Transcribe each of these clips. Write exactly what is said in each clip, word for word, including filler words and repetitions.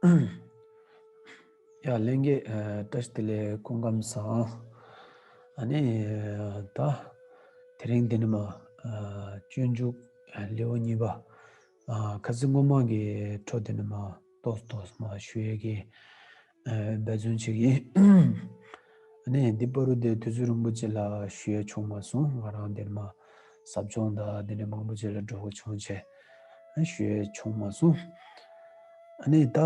ཡ་ལྷན་རྒྱས། ཨ། བཀྲ་ཤིས་བདེ་ལེགས། སྐུ་ཁམས་བཟང་། ཨ་ནི་ད་དེ་རིང་འདི་ནི་མ། ཨ། སྤྱོད་འཇུག་ལེའུ་གཉིས་པ། ཨ། ཁ་སང་སྔོན་མ་གི་འཕྲོ་འདི་ནི་མ་ཏོག་ཏོག་མ་ཞུ་ཡས་ཀྱི། ཨ། འབད་བརྩོན་བྱེད་ཀྱི་ཡིན། ཨ་ནི་འདི་བར་དུ་དེ་དུས་ཚོད་རིང་པོ་ཅིག་ལ་ཞུ་ཡས་བྱུང་མ་སོང་། ང་རང་འདི་ནི་མ་ཟབ་སྦྱོང་དང་འདི་ནི་མང་པོ་ཅིག་ལ་འགྲོ་དགོས་བྱུང་བྱས། ཨ། ཞུ་ཡས་བྱུང་མ་སོང་། ཨ་ནི་ད།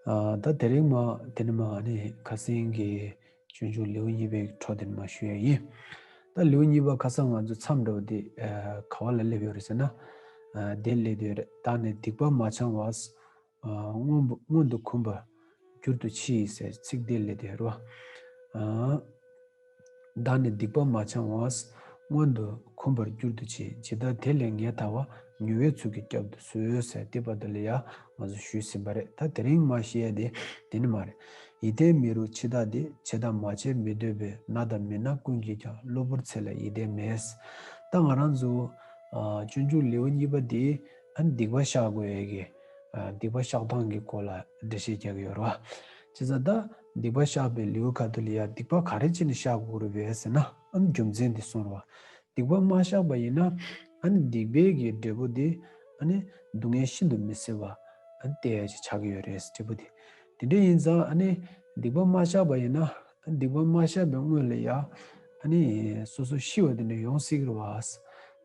ཨ། ད་དེ་རིང་མ་དེ་ནི་མ་ཨ་ནི་ཁ་སང་གི་སྤྱོད་འཇུག་ལེའུ་གཉིས་པའི་འཕྲོ་དེ་ནི་མ་ཞུ་ཡས་ཡིན། ད་ལེའུ་གཉིས་པ་ཁ་སང་ང་ཚོ་མཚམས་འདྲ་བོ་དེ། ཨ། ག་བ་ལ་སླེབས་ཡོད་རེད་ཟེར་ན། ཨ། དེ་སླེབས་ཡོད་རེད། བདག་ནི་སྡིག་པ་མ་བྱང་བ། ཨ། སྔོན་པོ་སྔོན་དུ་འཁུམས་པར་འགྱུར་དུ་མཆི་ཟེར་ཚིག་དེ་སླེབས་ཡོད་རེད་བ། ཨ། བདག་ནི་སྡིག་པ་མ་བྱང་བ། སྔོན་དུ་འཁུམས་པར་འགྱུར་དུ་མཆི། ཇི་ལྟར་དེ་ལས་ངེས་ཐལ་བ། མྱུར་བའི་ཚུལ་གྱིས་བསྐྱབ་ཏུ་གསོལ་ཟེར། དེ་བར་དུ་ལ་ཡ་ང་ཚོ་ཞུས་ཟིན་པ་རེད། ད་དེ་རིང་མ་ཞུ་ཡས་དེ་དེ་ནི་མ་རེད། ཡིད་བརྟན་མི་རུ་འཆི་བདག་འདི། བྱེད་དང་མ་བྱས་མི་སྡོད་པས། ན་དང་མི་ན་ཀུན་གྱིས་ཀྱང་། གློ་བུར་ཚེ་ལ་ཡིད་བརྟན་མེད། ད་ང་རང་ཚོ། ཨ། སྤྱོད་འཇུག་ལེའུ་གཉིས་པ་འདི། ཨ། སྡིག་པ་བཤགས་དགོས་ཡས་ཀྱི། ཨ། སྡིག་པ་བཤགས་སྟངས་ཀྱི་སྐོར་ལ་འགྲེལ་བཤད་རྒྱག་གི་ཡོད་རེད་བ། བྱས་ཙང་ད་སྡིག་པ་བཤགས་པའི་ལེའུ་ཁ་ཐུག་ལ་ཡ་སྡིག་པ་ག་རེ་བྱས་ནས་བཤགས་དགོས་རེད་པས་ཟེར་ན། ཨ་ནི་རྒྱུ་མཚན་འདི་གསུངས་རེད་བ། སྡིག་པ་མ་བཤགས་པ་ཡིན་ན། ཨ་ནི་སྡིག་པའི་གི་འབྲས་བུ་དེ། ཨ་ནི་སྡུག་བསྔལ་ཤིན་ཏུ་མི་བཟད་པ། ཨ་ནི་དེ་ཡ་ཅིག་ཆགས་ཀྱི་ཡོད་རེད། འབྲས་བུ་དེ། དེ་འདྲ་ཡིན་ཙང་ཨ་ནི་སྡིག་པ་མ་བཤགས་པ་ཡིན་ན། ཨ་ནི་སྡིག་པ་མ་བཤགས་པའི་སྔོན་ལ་ཡ། ཨ་ནི་སོ་སོ་ཤི་བ་དེ་འདྲ་ཡོང་སྲིད་ཀྱི་རེད་བ། བྱས་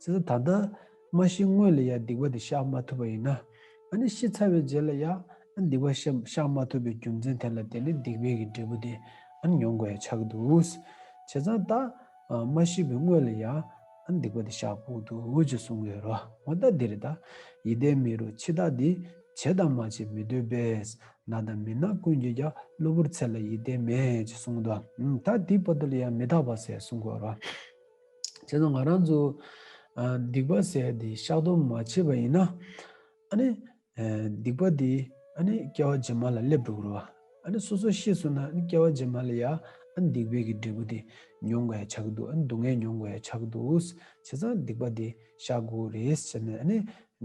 ཙང་ད་ལྟ་མ་ཤི་སྔོན་ལ་ཡ་སྡིག་པ་དེ་བཤགས་མ་ཐུབ་པ་ཡིན་ན། ཨ་ནི་ཤི་ཚར་བའི་རྗེས་ལ་ཡ། ཨ་ནི་སྡིག་པ་བཤགས་བཤགས་མ་ཐུབ་པའི་རྒྱུ་མཚན་དེ་ལ་བརྟེན་ནས་སྡིག་པའི་གི་འབྲས་བུ་དེ། ཨ་ནི་མྱོང་དགོས་ཡ་ཆགས་ཀྱི་འདུག། བྱས་ཙང་ད། ཨ། མ་ཤི་བའི་སྔོན་ལ་ཡ། ཨ་ནི་སྡིག་པ་དེ་བཤགས་དགོས་འདུག་ཅེས་གསུངས་ཡོད་རེད། འོ་ད་འདི་རེད་ད། ཡིད་བརྟན་མི་རུ་འཆི་བདག་འདི། བྱེད་དང་མ་བྱས་མི་སྡོད་པས། ན་དང་མི་ན་ཀུན་གྱིས་ཀྱང་། གློ་བུར་ཚེ་ལ་ཡིད་བརྟན་མེད་ཅེས་གསུངས་འདུག། ཨ། ད་འདི་བར་དུ་ལ་ཡ་མི་རྟག་པ་ཟེར་གསུང་གི་ཡོད་རེད། བྱས་ཙང་ང་རང་ཚོ། ཨ། སྡིག་པ་ཟེར་དེ་བཤགས་སྡོམ་མ་བྱས་པ་ཡིན་ན། ཨ་ནི། ཨ། སྡིག་པ་དེ་ཨ་ནི་སྐྱེ་བ་རྗེས་མ་ལ་སླེབས་འགྲོ་གི་རེད་བ། ཨ་ནི་སོ་སོ་ཤི་སོང་ན་ཨ་ནི་སྐྱེ་བ་རྗེས་མ་ལ་ཡ་ཨ་ནི་སྡིག་པའི་གི་འབྲས་བུ་དེ་མྱོང་དགོས་ཡ་ཆགས་ཀྱི་འདུག། ཨ་ནི་སྡུག་བསྔལ་མྱོང་དགོས་ཡ་ཆགས་ཀྱི་འདུག། བྱས་ཙང་སྡིག་པ་དེ་བཤགས་དགོས་རེད་ཟེར་ནས། ཨ་ནི་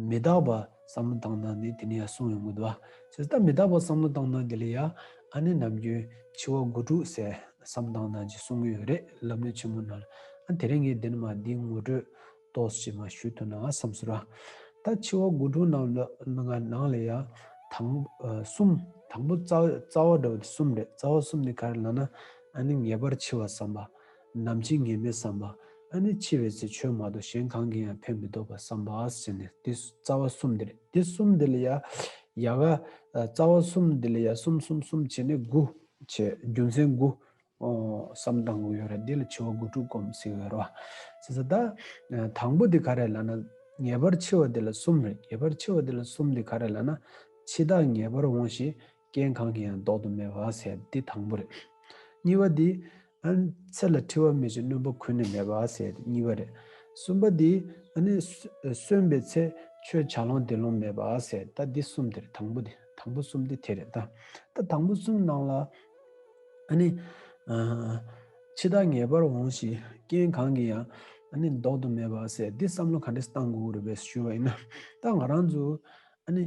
མི་རྟག་པ་བསམ་བློ་བཏང་སྟངས་དེ་དེ་ནས་ཡ་གསུངས་ཡོང་གི་འདུག་བ། བྱས་ཙང་མི་རྟག་པ་བསམ་བློ་བཏང་སྟངས་དེ་ལ་ཡ་ཨ་ནི་ནམ་རྒྱུན་འཆི་བ་དགུ་ཕྲུགས་ཟེར་བསམ་བློ་བཏང་སྟངས་ཅིག་གསུང་གི་ཡོད་རེད། ལམ་རིམ་ཆེན་མོ་ནང་ལ། ཨ་ནི་དེ་རིང་ངས་འདི་ནས་མ་འདིའི་ངོ་སྤྲོད་ཏོག་ཙམ་མ་ཞུ་ཐུབ་ན་བསམ་སོང་ར། ད་འཆི་བ་དགུ་ཕྲུགས་ནང་ལ་ནང་ལ་ཡ་དང་། ཨ། གསུམ། དང་པོ་རྩ་རྩ་བ་འདྲ་བོ་དེ་གསུམ་རེད། རྩ་བ་གསུམ་དེ་ག་རེ་ལབ་ན། ཨ་ནི་ངེས་པར་འཆི་བ་བསམ་པ། ནམ་འཆི་ངེས་མེད་བསམ་པ། ཨ་ནི་འཆི་བའི་ཚེ་ཆོས་མ་གཏོགས་གཞན་གང་གིས་ཡང་ཕན་མི་ཐོགས་པ་བསམ་པ་ཟེར་ནས། དེ་རྩ་བ་གསུམ་དེ་རེད། དེ་གསུམ་དེ་ལ་ཡ་ཡ་ག་རྩ་བ་གསུམ་དེ་ལ་ཡ་གསུམ་གསུམ་གསུམ་བྱས་ནས་དགུ་བྱས། རྒྱུ་མཚན་དགུ། ཨོ། བསམ་བཏང་དགོས་ཡོད་རེད། འདི་ལ་འཆི་བ་དགུ་ཕྲུགས་སྒོམ་ཟེར་གྱི་ཡོད་རེད་བ། བྱས་ཙང་ད། ཨ། དང་པོ་འདི་ག་རེ་ལབ་ན། ངེས་པར་འཆི་བ་འདི་ལ་གསུམ་རེད། ངེས་པར་འཆི་བ་འདི་ལ་གསུམ་འདི་ག་རེ་ལབ་ན། འཆི་བདག་ངེས་པར་འོང་ཞིང་། རྐྱེན་གང་གིས་ཡང་བཟློག་ཏུ་མེད་པ་ཟེར་འདི་དང་པོ་རེད། གཉིས་པ་འདི། ཨ་ནི་ཚེ་ལ་འཁྲི་བ་མེད་ཅིང་སྣོན་པ་གུད་ནས་མེད་པ་ཟེར་གཉིས་པ་རེད། གསུམ་པ་འདི། ཨ་ནི་གསོན་པའི་ཚེ་ཆོས་བྱ་ལོང་འདི་ལོང་མེད་པ་ཟེར། ད་འདི་གསུམ་འདི་རེད། དང་པོ་འདི། དང་པོ་གསུམ་འདི་དེ་རེད་ད། ད་དང་པོ་གསུམ་ནང་ལ། ཨ་ནི། ཨ། འཆི་བདག་ངེས་པར་འོང་ཞིང་། རྐྱེན་གང་གིས་ཡང་། ཨ་ནི་བཟློག་ཏུ་མེད་པ་ཟེར། འདི་བསམ་བློ་ག་འདྲས་བཏང་དགོས་རེད་པས་ཞུ་བ་ཡིན་ན། ད་ང་རང་ཚོ། ཨ་ནི་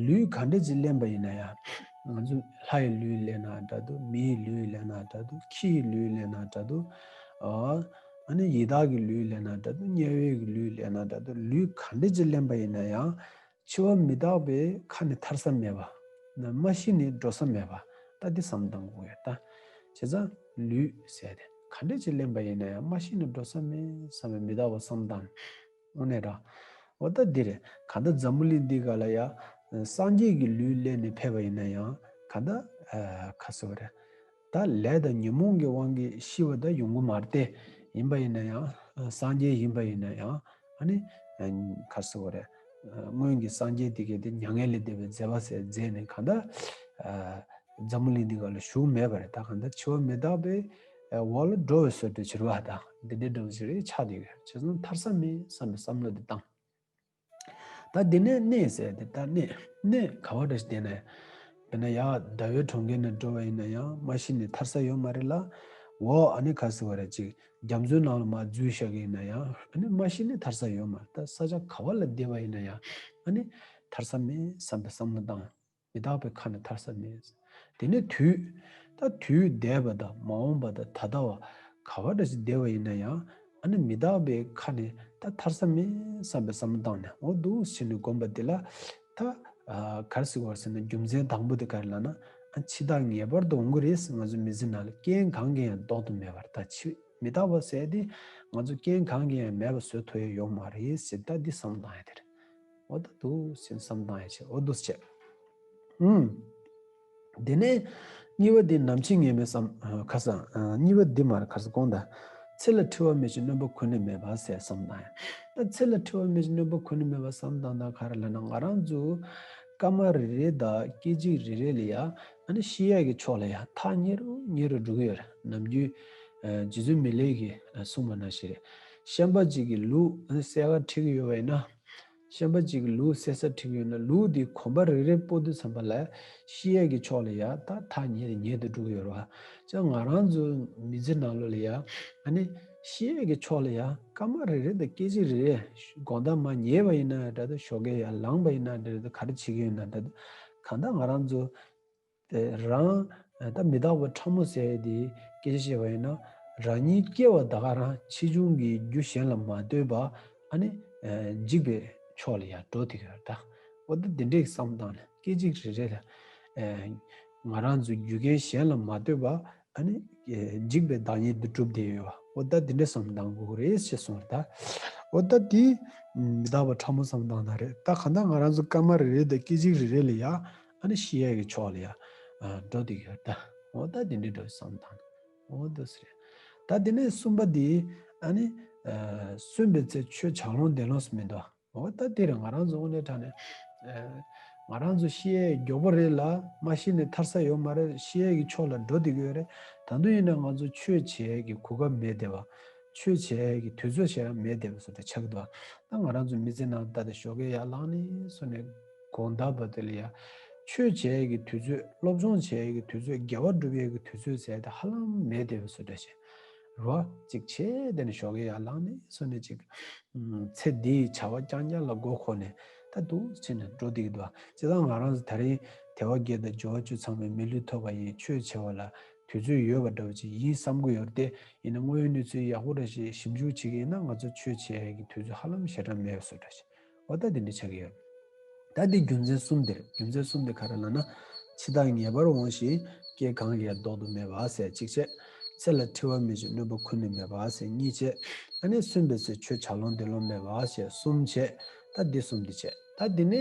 ལུས་ག་འདྲས་ཅིག་ལེན་པ་ཡིན་ན་ཡང་། ང་ཚོ་ལྷ་ཡི་ལུས་ལེན་ན་འདྲ་འདུག། མི་ཡི་ལུས་ལེན་ན་འདྲ་འདུག། ཁྱི་ཡི་ལུས་ལེན་ན་འདྲ་འདུག། ཨ། ཨ་ནི་ཡི་དྭགས་ཀྱི་ལུས་ལེན་ན་འདྲ་འདུག། དམྱལ་བའི་གི་ལུས་ལེན་ན་འདྲ་འདུག། ལུས་ག་འདྲས་ཅིག་ལེན་པ་ཡིན་ན་ཡང་། འཆི་བ་མི་རྟག་པའི་ཁ་ནས་ཐར་ས་མེད་པ། ན་མ་ཤི་ནས་འགྲོ་ས་མེད་པ། ད་འདི་བསམ་བཏང་དགོས་ཡོད་ད། བྱས་ཙང་ལུས་ཟེར་ཏེ་ག་འདྲས་ཅིག་ལེན་པ་ཡིན་ན་ཡང་མ་ཤི་ནས་འགྲོ་ས་མེད་བསམ་པའི་མི་རྟག་པ་བསམ་བཏང་། དངོས་གནས་ར། འོ་ད་འདི་རེད། གང་ལྟར་འཛམ་བུ་གླིང་འདི་ག་ལ་ཡ། སངས་རྒྱས་ཀྱི་ལུས་ལེན་ནས་ཕེབས་པ་ཡིན་ན་ཡང་གང་ལྟར། ཨ། ཁ་སོ་རེད། ད་ལས་དང་ཉོན་མོངས་ཀྱི་དབང་གིས་ཤི་བ་ད་ཡོང་གི་མ་རེད་དེ། ཡིན་པ་ཡིན་ན་ཡང་། སངས་རྒྱས་ཡིན་པ་ཡིན་ན་ཡང་། ཨ་ནི། ཁ་སོ་རེད། སྔོན་གྱི་སངས་རྒྱས་དེ་གས་དེ་མྱ་ངན་ལས་འདས་པའི་མཛད་པ་ཟེར་མཛད་ནས་གང་ལྟར། ཨ། འཛམ་བུ་གླིང་འདི་ག་ལ་བཞུགས་མེད་པ་རེད། ད་གང་ལྟར་འཆི་བ་མི་རྟག་པའི་འོག་ལ་འགྲོ་བའི་བཟོ་འདྲ་བྱེད་པ་དང་འདི་འདྲའི་འདྲ་བོ་ཞིག་རེད་ཆགས་བསྡད་ཡོད། བྱས་ཙང་ཐར་ས་མེད་བསམ་པའི་བསམ་བློ་འདི་བཏང་། ད་འདི་ནས་གནས་ཟེར་ཏེ། ད་གནས་གནས་ག་བ་འདྲ་ཞིག་བསྡད་ན་ཡང་། དཔེར་ན་ཡར་ཟླ་བའི་གྲོང་ཁྱེར་ནས་འགྲོ་བ་ཡིན་ན་ཡང་མ་ཤི་ནས་ཐར་ས་ཡོད་མ་རེད་ལ། འོ་ཨ་ནི་ག་ཟེར་བ་རེད། ཅིག་རྒྱ་མཚོའི་ནང་ལ་མར་འཛུལ་བཞག་གི་ཡིན་ན་ཡང་ཨ་ནི་མ་ཤི་ནས་ཐར་ས་ཡོད་མ་རེད། ད་ས་ཆ་ག་བ་ལ་བསྡད་པ་ཡིན་ན་ཡང་ཨ་ནི་ཐར་ས་མེད་བསམ་པའི་བསམ་བློ་བཏང་། མི་རྟག་པའི་ཁ་ནས་ཐར་ས་མེད། དེ་ནས་དུས། ད་དུས་འདས་པ་དང་མ་འོངས་པ་དང་ད་ལྟ་བ་ག་བ་འདྲ་ཞིག་བསྡད་པ་ཡིན་ན་ཡང་ཨ་ནི་མི་རྟག་པའི་ཁ་ནས་ད་ཐར་ས་མེད་བསམ་པའི་བསམ་བློ་བཏང་ནས་འོ་འདུག་བྱས་ནས་བསྒོམ་པ་འདི་ལ་ད་ག་རེ་ཟེར་བ་ཟེར་ན་རྒྱུ་མཚན་དང་པོ་དེ་ག་རེ་ལབ་ན་ཨ་འཆི་བདག་ངེས་པར་དུ་འོང་གི་རེད། ང་ཚོའི་མི་ཚེ་ནང་ལ་རྐྱེན་གང་གིས་ཡང་ཟློག་ཏུ་མེད་པར་ད་འཆི་མི་རྟག་པ་ཟེར་དེ་ང་ཚོ་རྐྱེན་གང་གིས་ཡང་མེད་པ་བཟོ་ཐུབ་ཡ་ཡོད་མ་རེད་ཟེར་ད་འདི་བསམ་བློ་བཏང་ཡ་དེ་རེད། འོ་ད་འདུག་སེ་བསམ་བཏང་ཡ་བྱས་འོ་འདུག་སེ་བྱས། ཨུམ། དེ་ནས་གཉིས་པ་འདི་ནམ་འཆི་ངེས་མེད་བསམ་ཁ་སང་གཉིས་པ་འདི་མར་ཁ་སང་དགོངས་དག་ཚེ་ལ་འཁྲི་བ་མེད་ཅིང་སྣོན་པ་ཁུར་ནས་མེད་པ་ཟེར་བསམ་བཏང་ཡ། ད་ཚེ་ལ་འཁྲི་བ་མེད་ཅིང་སྣོན་པ་ཁུར་ནས་མེད་པ་བསམ་བཏང་ད་ག་རེ་ལབ་ན་ང་རང་ཚོ་སྐར་མ་རེ་རེ་དང་སྐད་ཅིག་རེ་རེ་ལ་ཡ་ཨ་ནི་ཤི་ཡས་ཀྱི་ཕྱོགས་ལ་ཡ་ཐག་ཉེ་རུ་ཉེ་རུ་འགྲོ་གི་ཡོད་རེད། ནམ་རྒྱུན་རྗེ་བཙུན་མི་ལས་ཀྱིས་གསུངས་པ་ནང་བཞིན་རེད། ཤན་པ་གཅིག་གི་ལུག་ཨ་ནི་གསལ་ཁ་འཁྲི་གི་ཡོད་པ་ཡིན་ན། ཤན་པ་གཅིག་གིས་ལུག་བསད་ས་ཁྲིད་ཡོད་ན་ལུག་དེའི་གོམ་པ་རེ་རེ་སྤོ་དུས་ཙམ་པ་ལ་ཤི་ཡས་ཀྱི་ཕྱོགས་ལ་ཡ་ད་ཐག་ཉེ་རུ་ཉེ་དུ་འགྲོ་གི་ཡོད་རེད་བ། ཅག་ང་རང་ཚོ་མི་ཚེ་ནང་ལོགས་ལ་ཡ་ཨ་ནི་ཤི་ཡས་ཀྱི་ཕྱོགས་ལ་ཡ་སྐར་མ་རེ་རེ་དང་སྐད་ཅིག་རེ་རེ་དགོང་དག་མ་ཉལ་བ་ཡིན་ན་འདྲ་ད་ཞོགས་ཀས་ཡར་ལངས་པ་ཡིན་ན་འདྲ་ད་ག་རེ་བྱེད་ཀྱི་ཡོད་ན་འདྲ་ད་གང་ལྟར་ང་རང་ཚོ། དེ་རང་ད་མི་རྟག་པ་ཕྲ་མོ་ཟེར་དེ་སྐད་ཆ་བཤད་པ་ཡིན་ན་རང་ཉིད་སྐྱེ་བ་ད་ག་རང་ཕྱིས་འབྱུང་གི་རྒྱུ་གཞན་ལ་མ་ལྟོས་པ་ཨ་ནི་འཇིག་པའི་ཕྱོགས་ལ་ཡར་འགྲོ་བསྡད་ཀྱི་ཡོད་རེད་ད། འོ་ད་དེ་འདྲའི་བསམ་སྟངས་ནས་སྐད་ཅིག་རེ་རེ་ལ་ང་རང་ཚོའི་རྒྱུ་རྐྱེན་གཞན་ལ་མ་ལྟོས་པ་ཨ་ནི་འཇིག་པའི་བདག་ཉིད་དུ་གྲུབ་བསྡད་ཡོད་པ་འོ་ད་དེ་འདྲའི་བསམ་སྟངས་དགོས་ཀྱི་རེད་ཅེས་གསུངས་རེད་ད། འོ་ད་དེ་མི་རྟག་པ་ཕྲ་མོ་བསམ་སྟངས་ད་རེད་ད། གང་ལྟར་ང་རང་ཚོ་སྐར་མ་རེ་རེ་དང་སྐད་ཅིག་རེ་རེ་ལ་ཡ། ཨ་ནི་ཤི་ཡས་ཀྱི་ཕྱོགས་ལ་ཡ། འགྲོ་བསྡད་ཡོད་ད། འོ་ད་དེ་འདྲའི་འགྲོ་བསམ་དང་། འོ་འདུག་སེ་རེད། ད་དེ་ནས་གསུམ་པ་འདི། ཨ་ནི། གསོན་པའི་ཚེ་ཆོས་བྱ་ལོང་འདས་ལོང་ཟེར་མི་འདུག་འོ་ད་དེ་རེད་ང་རང་ཚོ་དངོས་གནས་དྲང་གནས། ང་རང་ཚོ་ཤི་ཡས་མགྱོགས་པོ་རེད་ལ་མ་ཤི་ནས་ཐར་ས་ཡོད་མ་རེད། ཤི་ཡས་ཀྱི་ཕྱོགས་ལ་འགྲོ་བསྡད་ཀྱི་ཡོད་རེད། ད་དུང་ཡིན་ན་ང་ཚོ་ཆོས་བྱེད་ཡས་ཀྱི་གོ་སྐབས་མེད་བསྡད་པ། ཆོས་བྱེད་ཡས་ཀྱི་དུས་ཚོད་ཞེ་དྲག་མེད་བསྡད་པ་བཟོ་འདྲ་ཆགས་ཀྱི་འདུག་ད་ང་རང་ཚོ་མི་ཚེ་ནང་ད་ལྟ་ཞོགས་ཀས་ཡར་ལངས་ནས་སོང་ནས་དགོང་དག་བར་དུ་ལ་ཡ། ཆོས་བྱེད་ཡས་ཀྱི་དུས་ཚོད་སློབ་སྦྱོང་བྱེད་ཡས་ཀྱི་དུས་ཚོད་དགེ་བ་སྒྲུབ་ཡས་ཀྱི་དུས་ཚོད་ཟེར་ཏེ་ཧ་ལམ་མེད་བསྡད་པ་བཟོ་འདྲ་བྱས། རོ། ཅིག་བྱས་དེ་ནས་ཞོགས་ཀས་ཡར་ལངས་ནས་སོང་ནས་ཅིག་ཚེ་འདིའི་བྱ་བ་རྐྱང་རྐྱང་ལ་མགོ་འཁོར་ནས་ད་འདུག་བྱས་ནས་འགྲོ་བསྡད་ཀྱི་འདུག་བྱས་ཙང་ང་རང་ཚོ་དེ་རིང་དལ་བ་བརྒྱད་དང་འབྱོར་བ་བཅུ་ཚང་བའི་མི་ལུས་ཐོབ་པ་ཡིན། ཆོས་བྱེད་པ་ལ་དུས་ཚོད་ཡོད་པ་འདྲ་བོ་ཅིག་ཡིན་བསམ་གྱི་ཡོད་རེད་དེ། ཡིན་ན་དངོས་ཡོད་གནས་ཚུལ་ཡག་པོ་འདྲ་ཞིག་ཞིབ་འཇུག་བྱེད་ཀྱི་ཡིན་ན་ང་ཚོ་ཆོས་བྱེད་ཡས་ཀྱི་དུས་ཚོད་ཧ་ལམ་ཞེ་དྲག་མེད་པ་བཟོ་འདྲ་ཞིག་འོ་ད་དེ་འདྲ་ཆགས་ཀྱི་ཡོད། ད་འདི་རྒྱུ་མཚན་གསུམ་དེ་རེད། རྒྱུ་མཚན་གསུམ་དེ་ག་རེ་ལབ་ན། འཆི་བདག་ངེས་པར་འོང་ཞིང་། རྐྱེན་གང་གིས་ཡང་ཟློག་ཏུ་མེད་པ་ཟེར་གཅིག་བྱས། ཚེ་ལ་འཁྲི་བ་མེད་ཅིང་སྣོན་པ་ཁུར་ནས་མེད་པ་ཟེར་གཉིས་བྱས། ཨ་ནི་གསོན་པའི་ཚེ་ཆོས་བྱ་ལོང་འདས་ལོང་མེད་པ་ཟེར་གསུམ་བྱས། ད་འདི་གསུམ་འདི་བྱས། ད་འདི་ནི་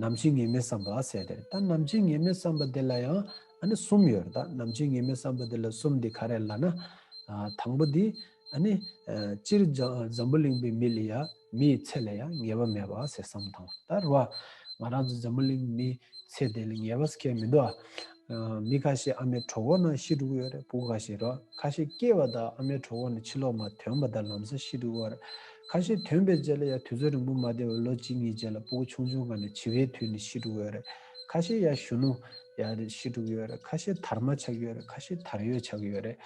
ནམ་འཆི་ངེས་མེད་བསམ་པ་ཟེར་དེ་རེད། ད་ནམ་འཆི་ངེས་མེད་བསམ་པ་དེ་ལ་ཡང་ཨ་ནི་གསུམ་ཡོད་རེད། ད་ནམ་འཆི་ངེས་མེད་བསམ་པ་དེ་ལ་གསུམ་འདི་ག་རེ་ལབ་ན། ཨ། དང་པོ་འདི། ཨ་ནི། ཨ། སྤྱིར་འཛམ་འཛམ་བུ་གླིང་པའི་མི་ལ་ཡ་མིའི་ཚེ་ལ་ཡ་ངེས་པ་མེད་པ་ཟེར་བསམ་བཏང་། ད་རེད་བ། ང་རང་ཚོ་འཛམ་བུ་གླིང་མིའི་ཚེ་དེ་ལ་ངེས་པ་ཟེར་མཁན་མི་འདུག་ཨ། ཨ། མི་ཁ་ཤས་ཨ་མའི་གྲོད་ཁོག་ནང་ཤི་འགྲོ་གི་ཡོད་རེད། ཕྲུ་གུ་ཁ་ཤས་རེད་བ། ཁ་ཤས་སྐྱེས་པ་དང་ཨ་མའི་གྲོད་ཁོག་ནས་ཕྱི་ལོགས་མར་ཐོན་པ་དང་ལམ་སང་ཤི་འགྲོ་གི་ཡོད་རེད། ཁ་ཤས་ཐོན་པའི་རྗེས་ལ་ཡ་དུས་ཚོད་རིང་པོ་མ་བསྡད་པར་ལོ་གཅིག་གཉིས་རྗེས་ལ་ཕྲུ་གུ་ཆུང་ཆུང་སྒང་ནས་བྱིས་པའི་དུས་ནས་ཤི་འགྲོ་གི་ཡོད་རེད། ཁ་ཤས་ཡ་གཞོན་ནུ་ཡ་རེད་ཤི་འགྲོ་གི་ཡོད་རེད། ཁ་ཤས་དར་མ་ཆགས་ཀྱི་ཡོད་རེད། ཁ་ཤས་དར་ཡོལ་ཆགས་ཀྱི་ཡོད་རེད།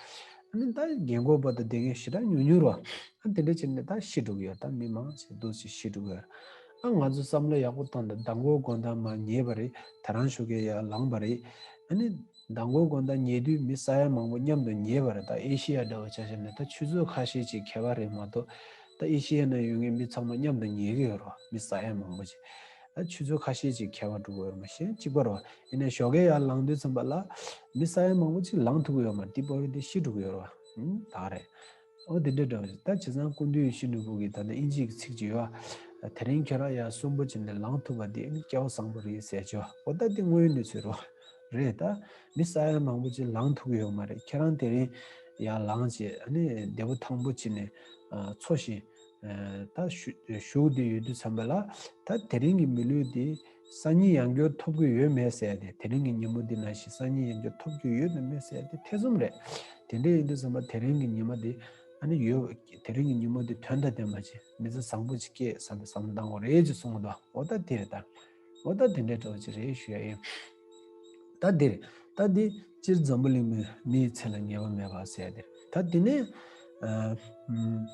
ཨ་ནི་ད་རྒན་གོག་བར་དུ་བསྡད་མཁན་ཞེ་དྲག་ཉུང་ཉུང་རེད་བ། ཨ་དེ་འདྲ་བྱས་ནས་ད་ཤི་འགྲོ་གི་ཡོད། ད་མི་མང་ཆེ་འདུག་ཅིག་ཤི་འགྲོ་གི་ཡོད། ཨ་ང་ཚོ་བསམ་བློ་ཡག་པོ་བཏང་དང་། མདང་དགོང་དགོང་དག་མར་ཉལ་བ་རེད། དེ་རང་ཞོགས་ཀས་ཡར་ལངས་པ་རེད། ཨ་ནི་མདང་དགོང་དགོང་དག་ཉལ་དུས་མི་ས་ཡ་མང་པོ་མཉམ་དུ་ཉལ་བ་རེད། ད་ཨེ་ཤི་ཡ་འདྲ་བོ་ཆ་བཞག་ན་ད་ཆུ་ཚོད་ཁ་ཤས་ཅིག་ཁྱད་པར་རེད་མ་གཏོགས། ད་ཨེ་ཤི་ཡ་ནང་ཡོད་མཁན་མི་ཚང་མ་མཉམ་དུ་ཉལ་གི་ཡོད་རེད་བ། མི་ས་ཡ་མང་པོ་ཅིག་ད་ཆུ་ཚོད་ཁ་ཤས་ཅིག་ཁྱད་པར་འགྲོ་གི་ཡོད་རེད། མ་གཞི་གཅིག་པ་རེད་བ། ཡིན་ནའི་ཞོགས་ཀས་ཡར་ལངས་དུས་ཙམ་པ་ལ་མི་ས་ཡ་མང་པོ་ཅིག་ལངས་ཐུབ་ཀྱི་ཡོད་མ་རེད། དེ་བར་དུ་ཤི་འགྲོ་གི་ཡོད་རེད་བ། ཨུམ། ད་རེད། ཨོ་དེ་འདྲ་འདྲ་བ་ཞིག་ད་བྱས་ཙང་སྐུ་མདུན་ཡེ་ཤེས་ནོར་བུ་གིས་ད་ལྟ་དབྱིན་ཇིའི་ཚིག་ཅིག་ཡོད་བ། དེ་རིང་ཁྱེད་རང་ཡར་གསོན་པོ་བྱས་ནས་ལངས་ཐུབ་པ་དེ་ནི་སྐལ་བ་བཟང་པོ་རེད་ཟེར་གྱི་ཡོད་བ། ཨོ་ད་དེ་དངོས་ཡོད་གནས་ཚུལ་རེད་བ། རེད་ད། མི་ས་ཡ་མང་པོ་ཅིག་ལངས་ཐུབ་ཀྱི་ཡོད་མ་རེད། ཁྱེད་རང་དེ་རིང་ཡར་ལངས་བྱས་ཨ་ནི་བདེ་པོ་ཐང་པོ་བྱས་ནས་འཚོ་ཞིང་། ད་བཞུགས་བསྡད་ཡོད་དུས་ཙམ་པ་ལ་ད་དེ་རིང་གི་མི་ལུས་འདི་སང་ཉིན་ཡང་བསྐྱར་ཐོབ་ཀྱི་ཡོད་མེད་ཟེར་ཏེ། དེ་རིང་གི་ཉིན་མོ་འདི་ནང་བཞིན་སང་ཉིན་ཡང་བསྐྱར་ཐོབ་ཀྱི་ཡོད་དམ་མེད་ཟེར་ཏེ་ཐེ་ཚོམ་རེད། དེ་འདྲ་ཡིན་དུས་ཙམ་པ་དེ་རིང་གི་ཉི་མ་འདི་ཨ་ནི་ཡོད། དེ་རིང་གི་ཉིན་མོ་འདི་དོན་དང་ལྡན་པ་ཅིག་མི་ཚེ་བཟང་པོ་ཅིག་སྐྱེས་བསམ་པའི་བསམ་བློ་བཏང་དགོས་རེད་ཅེས་གསུངས་འདུག་འོ་ད་དེ་རེད་ད། འོ་ད་དེ་འདྲའི་འདྲ་བོ་ཅིག་རེད་ཞུ་ཡ་ཡིན། ད་འདིར། ད་འདི་སྤྱིར་འཛམ་བུ་གླིང་མི་མིའི་ཚེ་ལ་ངེས་པ་མེད་པ་ཟེར་ཏེ། ད་འདི་ནས། ཨ། ཨུམ།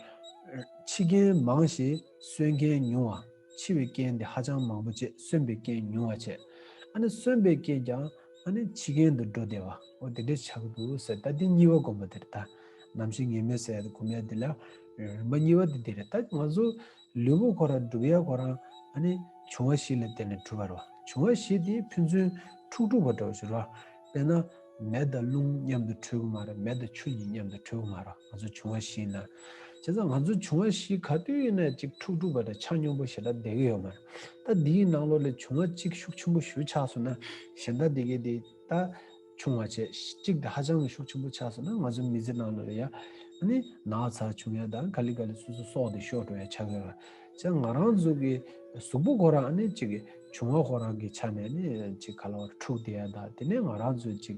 འཆི་མཁན་མང་ཞིང་གསོན་མཁན་ཉུང་བ། འཆི་བའི་རྐྱེན་དེ་ཧ་ཅང་མང་པོ་བྱེད། གསོན་པའི་རྐྱེན་ཉུང་བ་བྱེད། ཨ་ནི་གསོན་པའི་རྐྱེན་ཀྱང་ཨ་ནི་འཆི་རྐྱེན་དུ་འགྲོ་བདེ་བ། འོ་དེ་འདྲས་ཆགས་འདུག་ཟེར། ད་འདི་གཉིས་པ་སྒོམ་པ་དེ་རེད། ད་ནམ་འཆི་ངེས་མེད་ཟེར་ཡ་དེ་སྒོམ་ཡ་དེ་ལ་རིམ་པ་གཉིས་པ་དེ་དེ་རེད། ད་ང་ཚོ་ལུས་པོ་ཁོ་རང་འགྲུབ་ཡ་ཁོ་རང་ཨ་ནི་འབྱུང་བ་བཞི་ལ་བརྟེན་ནས་གྲུབ་པ་རེད་བ། འབྱུང་བ་བཞི་དེ་ཕན་ཚུན་འཁྲུག་འཁྲུག་པ་འདྲ་བོ་ཞིག་རེད་བ། དཔེར་ན། མེ་དང་རླུང་མཉམ་དུ་འཕྲོད་ཀྱི་མ་རེད། མེ་དང་ཆུ་གཉིས་མཉམ་དུ་འཕྲོད་ཀྱི་མ་རེད། ང་ཚོ་འབྱུང་བ་བཞི་ཡིན་ན། བྱས་ཙང་ང་ཚོ་འབྱུང་བ་བཞི་ག་དུས་ཡིན་ན་ཅིག་འཁྲུག་འཁྲུག་པ་དང་ཆ་སྙོམས་པོ་ཞེ་དྲག་བསྡད་ཀྱི་ཡོད་མ་རེད། ད་འདིའི་ནང་ལོགས་ལ་འབྱུང་བ་གཅིག་ཤུགས་ཆེན་པོ་ཞེ་ཆགས་སོང་ན་གཞན་དག་དེ་གས་དེ་ད་ཆུང་བ་བྱས། གཅིག་དེ་ཧ་ཅང་གི་ཤུགས་ཆེན་པོ་ཆགས་སོང་ན་ང་ཚོ་མི་ཚེ་ནང་ལོགས་ལ་ཡ་ཨ་ནི་ན་ཚ་བྱུང་ཡ་དང་ག་ལེ་ག་ལེ་སོ་སོ་སྲོག་དེ་ཤོར་འགྲོ་ཡ་ཆགས་ཀྱི་ཡོད་རེད། བྱས་ཙང་ང་རང་ཚོ་གི་གཟུགས་པོ་ཁོ་རང་ཨ་ནི་གཅིག་གི་འབྱུང་བ་ཁོ་རང་གི་ཆ་ནས་ནི་ཅིག་ག་ལ་བར་འཁྲུག་བསྡད་ཡ་དང་། དེ་ནས་ང་རང་ཚོའི་ཅིག་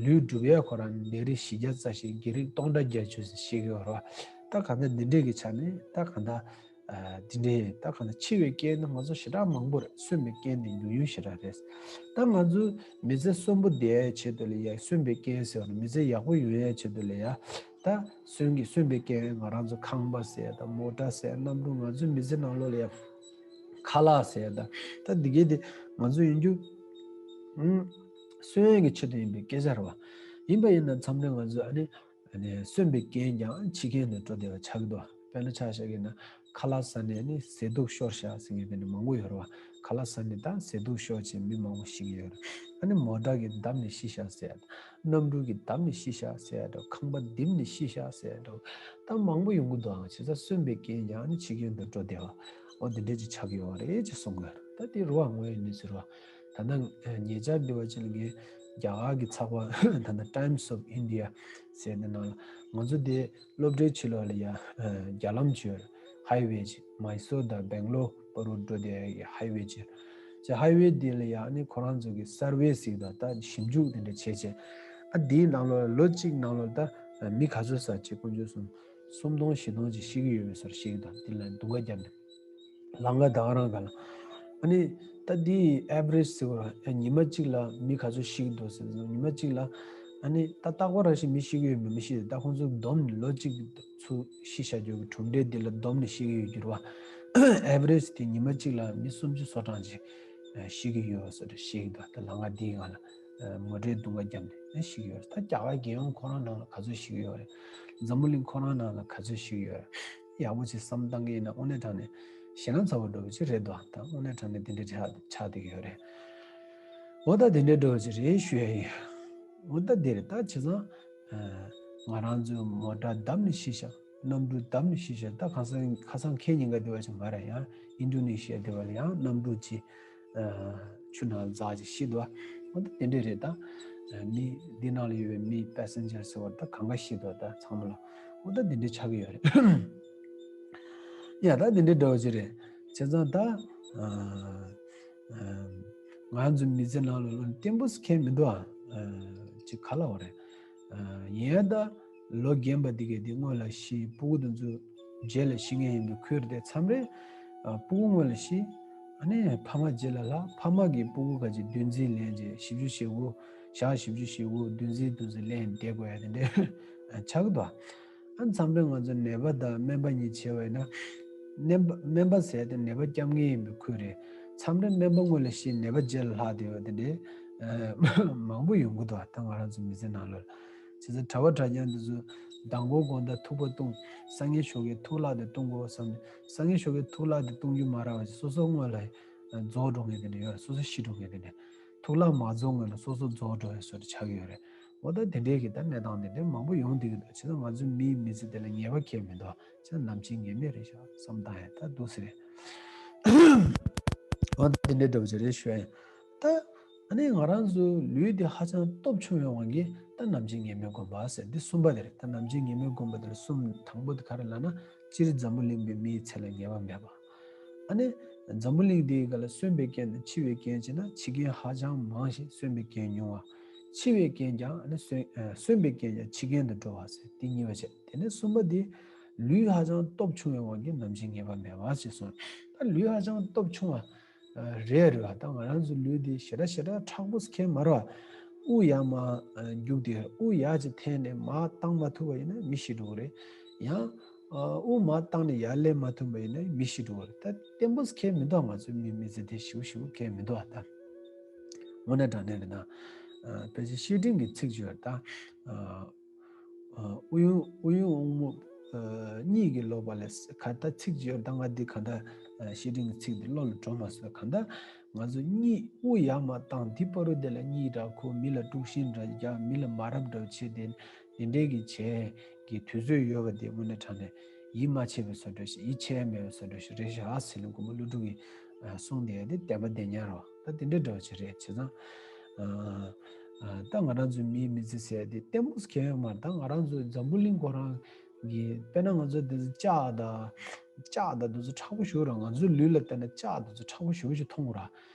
ལུས་འགྲུབ་ཡ་ཁོ་རང་ནད་རིགས་བཞི་བརྒྱ་རྩ་བཞི་བགེགས་རིགས་སྟོང་ཕྲག་བརྒྱད་ཅུ་ཞིག་ཡོད་རེད་བ། ད་གང་ལྟར་འདི་འདྲས་ཀྱི་ཆ་ནས་ད་གང་ལྟར་ཨ་འདི་འདྲས་ད་གང་ལྟར་འཆི་བའི་རྐྱེན་ནི་ང་ཚོ་ཞེ་དྲག་མང་པོ་རེད། གསོན་པའི་རྐྱེན་ནི་ཉུང་ཉུང་ཞེ་དྲག་རེད། ད་ང་ཚོ་མི་ཚེ་གསོན་པོ་བསྡད་ཡའི་ཆེད་དུ་ལ་ཡ་གསོན་པའི་རྐྱེན་ཟེར་བ་ནི་མི་ཚེ་ཡག་པོ་ཡོང་ཡའི་ཆེད་དུ་ལ་ཡ། ད་གསོན་གྱི་གསོན་པའི་རྐྱེན་ང་རང་ཚོ་ཁང་པ་ཟེར་ཡ་དང་མོ་ཊ་ཟེར་ཡ་གནམ་གྲུ་ང་ཚོའི་མི་ཚེ་ནང་ལོགས་ལ་ཡ་ཁ་ལག་ཟེར་ཡ་དང་། ད་འདི་གས་དེ་ང་ཚོ་ཡིན་རྒྱུ་ཨུམ་གསོན་ཡས་ཀྱི་ཆེད་དུ་ཡིན་པའི་སྐད་ཆ་རེད་བ། ཡིན་པ་ཡིན་ན་མཚམས་རེ་ང་ཚོ་ཨ་ནི་ཨ་ནི་གསོན་པའི་རྐྱེན་ཀྱང་འཆི་རྐྱེན་དུ་འགྲོ་བདེ་བ་ཆགས་ཀྱི་འདུག་དཔེར་ན་ཆ་བཞག་གི་ན་ཁ་ལག་ཟ་ནས་ནི་ཟས་དུག་ཤོར་ཤག་ཟེར་མཁན་དེ་འདྲ་མང་པོ་ཡོད་རེད་བ། ཁ་ལག་ཟ་ནས་ད་ཟས་དུག་ཤོར་བྱས་མི་མང་པོ་ཤི་གི་ཡོད་རེད། ཨ་ནི་མོ་ཊ་གིས་བརྡབས་ནས་ཤི་ཤག་ཟེར་ཡ་དང་། གནམ་གྲུ་གིས་བརྡབས་ནས་ཤི་ཤག་ཟེར་ཡ་འདྲ། ཁང་པ་རྡིབ་ནས་ཤི་ཤག་ཟེར་ཡ་འདྲ། ད་མང་པོ་ཡོང་གི་འདུག་ཨང་། བྱས་ཙང་གསོན་པའི་རྐྱེན་ཀྱང་ཨ་ནི་འཆི་རྐྱེན་དུ་འགྲོ་བདེ་བ། འོ་འདི་འདྲས་ཅིག་ཆགས་ཀྱི་ཡོད་རེད་ཅེས་གསུང་གི་ཡོད་རེད། ད་དེ་རུ་བ་ངོས་ནས་ཟེར་བ། ད་ནང་ཉེ་ཆར་འདི་བ་ཅིག་ལ་ངས་རྒྱ་གར་གྱི་ཚགས་པར་ད་ལྟ་Times of India ཟེར་འདི་ནང་ལ་ང་ཚོ་དེ་སློབ་གྲྭའི་ཕྱི་ལོགས་ལ་ཡ་རྒྱ་ལམ་ཅིག་ཡོད་རེད། ཧའི་ཝེ་ཅིག་མའི་སོར་དང་སྦེང་ལོར་བར་དུ་འགྲོ་བསྡད་ཡ་གི་ཧའི་ཝེ་ཅིག་ཅེས་ཧའི་ཝེ་འདི་ལ་ཡ་ཨ་ནི་ཁོ་རང་ཚོ་གི་སར་ཝེ་ཟེར་གི་འདུག་ད་ཞིབ་འཇུག་དེ་འདྲ་བྱས་བྱས། ཨ་དེའི་ནང་ལོགས་ལ་ལོ་གཅིག་ནང་ལོགས་ད་མི་ག་ཚོད་ཟེར་ཅིག་དཀོན་མཆོག་གསུམ་སུམ་སྟོང་བཞི་སྟོང་ཅིག་ཤི་གི་ཡོད་པའི་བཟོ་འདྲ་བཤད་ཀྱི་འདུག་འདི་ལ་རྡུང་ཁ་བརྒྱབ་ནས། ལམ་ཁ་ད་ག་རང་ག་ལ། ཨ་ནི་ད་འདི་ཨེ་ཝ་རེཇ་ཟེར་བ་ར། ཨ་ཉི་མ་གཅིག་ལ་མི་ག་ཚོད་ཤི་གི་འདུག་ཟེར་ན། ཉི་མ་གཅིག་ལ་ཨ་ནི་ད་རྟག་པར་རང་བཞིན་མི་ཤི་གི་ཡོད་མེད་མི་ཤེས། ད་ཁོང་ཚོ་བསྡོམས་ནས་ལོ་གཅིག་ཚུར་ཤི་བཞག་རྒྱུ་གི་གྲུབ་འབྲས་འདི་ལ་བསྡོམས་ནས་ཤི་གི་ཡོད་རྒྱུ་རེད་བ། ཨེ་ཝ་རེཇ་དེ་ཉི་མ་གཅིག་ལ་མི་སུམ་ཅུ་སོ་གྲངས་ཅིག་ཤི་གི་ཡོད་ཟེར་བཤད་ཀྱི་འདུག་ད་ལམ་ཁ་འདིའི་སྒང་ལ་མོ་ཊའི་རྡུང་ཁ་བརྒྱབ་ནས་ཤི་གི་ཡོད་རེད། ད་རྒྱ་གར་རྒྱལ་ཡོངས་ཁོ་རང་ནང་ལ་ག་ཚོད་ཤི་གི་ཡོད་རེད། འཛམ་བུ་གླིང་ཁོ་རང་ནང་ལ་ག་ཚོད་ཤི་གི་ཡོད་རེད། ཡག་པོ་ཅིག་བསམ་བཏང་གི་ཡིན་ན་དངོས་གནས་དྲང་གནས་ཞེད་སྣང་ཚ་བོ་འདྲ་བོ་ཅིག་རེད་འདུག་ད་དངོས་གནས་དྲང་གནས་དེ་འདྲ་ཆགས་ཆགས་བསྡད་ཀྱི་ཡོད་རེད། འོ་ད་དེ་འདྲ་འདྲ་བོ་ཅིག་རེད་ཞུ་ཡ་ཡིན། འོ་ད་དེ་རེད། ད་བྱས་ཙང་ང་རང་ཚོའི་མོ་ཊ་བརྡབས་ནས་ཤི་ཤག་གནམ་གྲུ་བརྡབས་ནས་ཤི་ཤག་ད་ཁ་སང་ཁ་སང་ཁེ་ཉིན་ཀ་དེ་བ་ཅིག་མ་རེད། ཡང་ཨིན་ཌོ་ནེ་ཤི་ཡ་དེ་བ་ལ་ཡང་གནམ་གྲུ་ཅིག་ཆུ་ནང་འཛག་ཅིག་ཤི་འདུག་འོ་ད་དེ་འདྲས་རེད། ད་མི་འདི་ནང་ལ་ཡོད་པའི་མི་པེ་སེན་ཇར་ཟེར་བ་ད་གང་ག་ཤི་འདུག་ད་ཚང་མ་ལ་འོ་ད་དེ་འདྲས་ཆགས་ཀྱི་ཡོད་རེད། ཡ་ད་དེ་འདྲས་འདྲ་བོ་ཅིག་རེད། བྱས་ཙང་ད་ང་ཚོའི་མི་ཚེ་ནང་ལ་ལོ་བརྟན་པོ་ཁེལ་མི་འདུག་ཨ། ཅིག་ག་ལ་བ་རེད། ཡིན་ཡང་ད་ལོ་རྒན་པ་འདི་གས་འདི་སྔོན་ལ་ཤི། སྤུ་གུ་དེ་ཚོ་རྗེས་ལ་ཤི་མཁན་ཡིན་པའི་ཁུལ་རེད་དེ། མཚམས་རེ་ཨ་སྤུ་གུ་སྔོན་ལ་ཤི། ཨ་ནི་ཕ་མ་རྗེས་ལ་ལྷག་ཕ་མ་གི་སྤུ་གུ་ག་ཅིག་བདུན་ཚིགས་ལན་ཅིག་བཞི་བཅུ་ཞེ་དགུ། ཞག་བཞི་བཅུ་ཞེ་དགུ་བདུན་ཚིགས་བདུན་ཚིགས་ལན་བསྡད་དགོས་ཡ་དེ་འདྲས་ཆགས་ཀྱི་འདུག་ཨ་མཚམས་རེ་ང་ཚོ་ནད་པ་དང་སྨན་པ་གཉིས་བྱས་པ་ཡིན་ན། སྨན་པ་སྨན་པ་ཟེར་དེ་ནད་པ་སྐྱོབ་མཁན་ཡིན་པའི་ཁུལ་རེད། མཚམས་རེ་སྨན་པ་སྔོན་ལ་ཤི་ནད་པ་རྗེས་ལ་ལྷག་བསྡད་ཡོད་དེ་འདྲས་མང་པོ་ཡོང་གི་འདུག་ད་ང་རང་ཚོ་མི་ཚེ་ནང་ལོགས་ལ། བྱས་ཙང་གྲྭ་པ་གྲྭ་རྐྱང་འདི་ཚོ་མདང་དགོང་དགོང་དག་ཐུག་པ་བཏུང་། སངས་རྒྱས་ཆོས་རྒྱལ་ཐུགས་ལྷག་དེ་བཏུང་དགོས་བསམ་ནས་སངས་རྒྱས་ཆོས་རྒྱལ་ཐུགས་ལྷག་དེ་བཏུང་རྒྱུ་མ་རག་པ་ཅིག་སོ་སོ་སྔོན་ལ་རྫོགས་འགྲོ་མཁན་དེ་འདྲས་ཡོད་རེད། སོ་སོ་ཤི་འགྲོ་མཁན་དེ་འདྲས། ཐུགས་ལྷག་མ་རྫོགས་སྔོན་ལ་སོ་སོ་རྫོགས་འགྲོ་བའི་བཟོ་འདྲ་ཆགས་ཀྱི་ཡོད་རེད། འོ་ད་དེ་འདྲའི་གི་ད་གནས་སྟངས་དེ་འདྲའི་མང་པོ་ཡོང་བསྡད་ཀྱི་འདུག་བྱས་ཙང་ང་ཚོའི་མིའི་མི་ཚེ་དེ་ལ་ངེས་པ་ཁེལ་མི་འདུག་བྱས་ཙང་ནམ་འཆི་ངེས་མེད་རེད་ཤག་བསམ་བཏང་ཡ་ད་འདུག་སེ་རེད། འོ་ད་དེ་འདྲའི་འདྲ་བོ་ཅིག་རེད་ཞུ་ཡ་ཡིན། ད་ཨ་ནི་ང་རང་ཚོའི་ལུས་འདི་ཧ་ཅང་སྟོབས་ཆུང་བའི་དབང་གིས་ད་ནམ་འཆི་ངེས་མེད་སྒོམ་པ་ཟེར་འདི་གསུམ་པ་དེ་རེད། ད་ནམ་འཆི་ངེས་མེད་སྒོམ་པ་དེ་ལ་གསུམ། དང་པོ་དེ་ག་རེ་ལབ་ན་སྤྱིར་འཛམ་བུ་གླིང་པའི་མིའི་ཚེ་ལ་ངེས་པ་མེད་པ། ཨ་ནི་འཛམ་བུ་གླིང་འདིའི་སྒང་ལ་གསོན་པའི་རྐྱེན་དང་འཆི་བའི་རྐྱེན་བྱས་ན་འཆི་རྐྱེན་ཧ་ཅང་མང་ཞིང་གསོན་པའི་རྐྱེན་ཉུང་བ། འཆི་བའི་རྐྱེན་ཀྱང་ཨ་ནི་གསོན་ཨ་གསོན་པའི་རྐྱེན་ཀྱང་འཆི་རྐྱེན་དུ་འགྲོ་བ་ཟེར་འདི་གཉིས་པ་བྱས། དེ་ནས་གསུམ་པ་འདི་ལུས་ཧ་ཅང་སྟོབས་ཆུང་བའི་དབང་གིས་ནམ་འཆི་ངེས་པ་མེད་པ་ཞེས་གསུངས། ད་ལུས་ཧ་ཅང་སྟོབས་ཆུང་བ་རེད་རེད་བ། ད་ང་རང་ཚོ་ལུས་འདི་ཞེ་དྲག་ཞེ་དྲག་མཁྲེགས་པོ་ཁེལ་མ་རེད་བ། དབུགས་ཡར་མར་རྒྱུག་དེ་དབུགས་ཡར་ཅིག་འཐེན་ནས་མར་བཏང་མ་ཐུབ་པ་ཡིན་ན་མི་ཤི་འགྲོ་གི་རེད། ཡང་དབུགས་མར་བཏང་ནས་ཡར་ལེན་མ་ཐུབ་པ་ཡིན་ན་མི་ཤི་འགྲོ་གི་རེད། ད་བརྟན་པོ་ཁེལ་མི་འདུག་ང་ཚོའི་མི་མི་ཚེ་འདི་ཞེ་པོ་ཞེ་པོ་ཁེལ་མི་འདུག་ད་ དངོས་གནས་དྲང་གནས་རེད་ན། ཨ་ཕལ་ཆེར་བཤེས་སྤྲིང་གི་ཚིག་ཅིག་ཡོད་ད། ཨ་ཨ་ཨུ་ཡོན་ཨུ་ཡོན་དབང་མོ་ཨ་གཉིས་ཀྱི་ལོ་པ་ལས་ག་ད་ཚིག་ཅིག་ཡོད་ད། ང་འདི་ག་ད་ཨ་བཤེས་སྤྲིང་གི་ཚིག་འདི་བློ་ལ་འགྲོ་མ་སོང་། ག་ད་ང་ཚོ་གཉིད་དབུགས་ཡར་མར་བཏང་དེ་བར་དུ་དེ་ལ་གཉིད་ར་ཁུག་མི་ལ་དཀྲུག་ཤིང་འདྲ་རྒྱག་མི་ལ་མ་རབས་འདྲ་བྱེད་དེ་དེ་འདྲའི་གི་བྱས་ཀྱི་དུས་ཚོད་ཡོད་པ་དེ་དངོས་གནས་དྲང་གནས་ཡིད་མ་ཆེས་པའི་བཟོ་འདྲ་ཞིག་ཡིད་ཆེས་མེད་པའི་བཟོ་འདྲ་ཞིག་རེད་ཤག་ཟེར་ནས་མགོན་པོ་ཀླུ་སྒྲུབ་ཀྱིས་གསུངས་བསྡད་ཡ་དེ་བདེན་པ་བདེན་ཉག་རེད་བ། ད་དེ་འདྲའི་འདྲ་བ་ཅིག་རེད། བྱས་ཙང་ཨ་ཨ་ད་ང་རང་ཚོའི་མིའི་མི་ཚེ་ཟེར་ཡ་དེ་ལྟད་མོ་ཟེར་མཁན་ཡོད་མ་རེད། ད་ང་རང་ཚོའི་འཛམ་བུ་གླིང་ཁོ་རང་གི་དཔེར་ན་ང་ཚོ་དེ་ཚོ་ལྕགས་དང་ལྕགས་དང་དེ་ཚོ་མཁྲེགས་པོ་ཞེ་པོ་རེད། ང་ཚོའི་ལུས་ལ་བལྟས་ན་ལྕགས་དེ་ཚོ་མཁྲེགས་པོ་ཞེ་པོ་ཞིག་མཐོང་གི་རེད།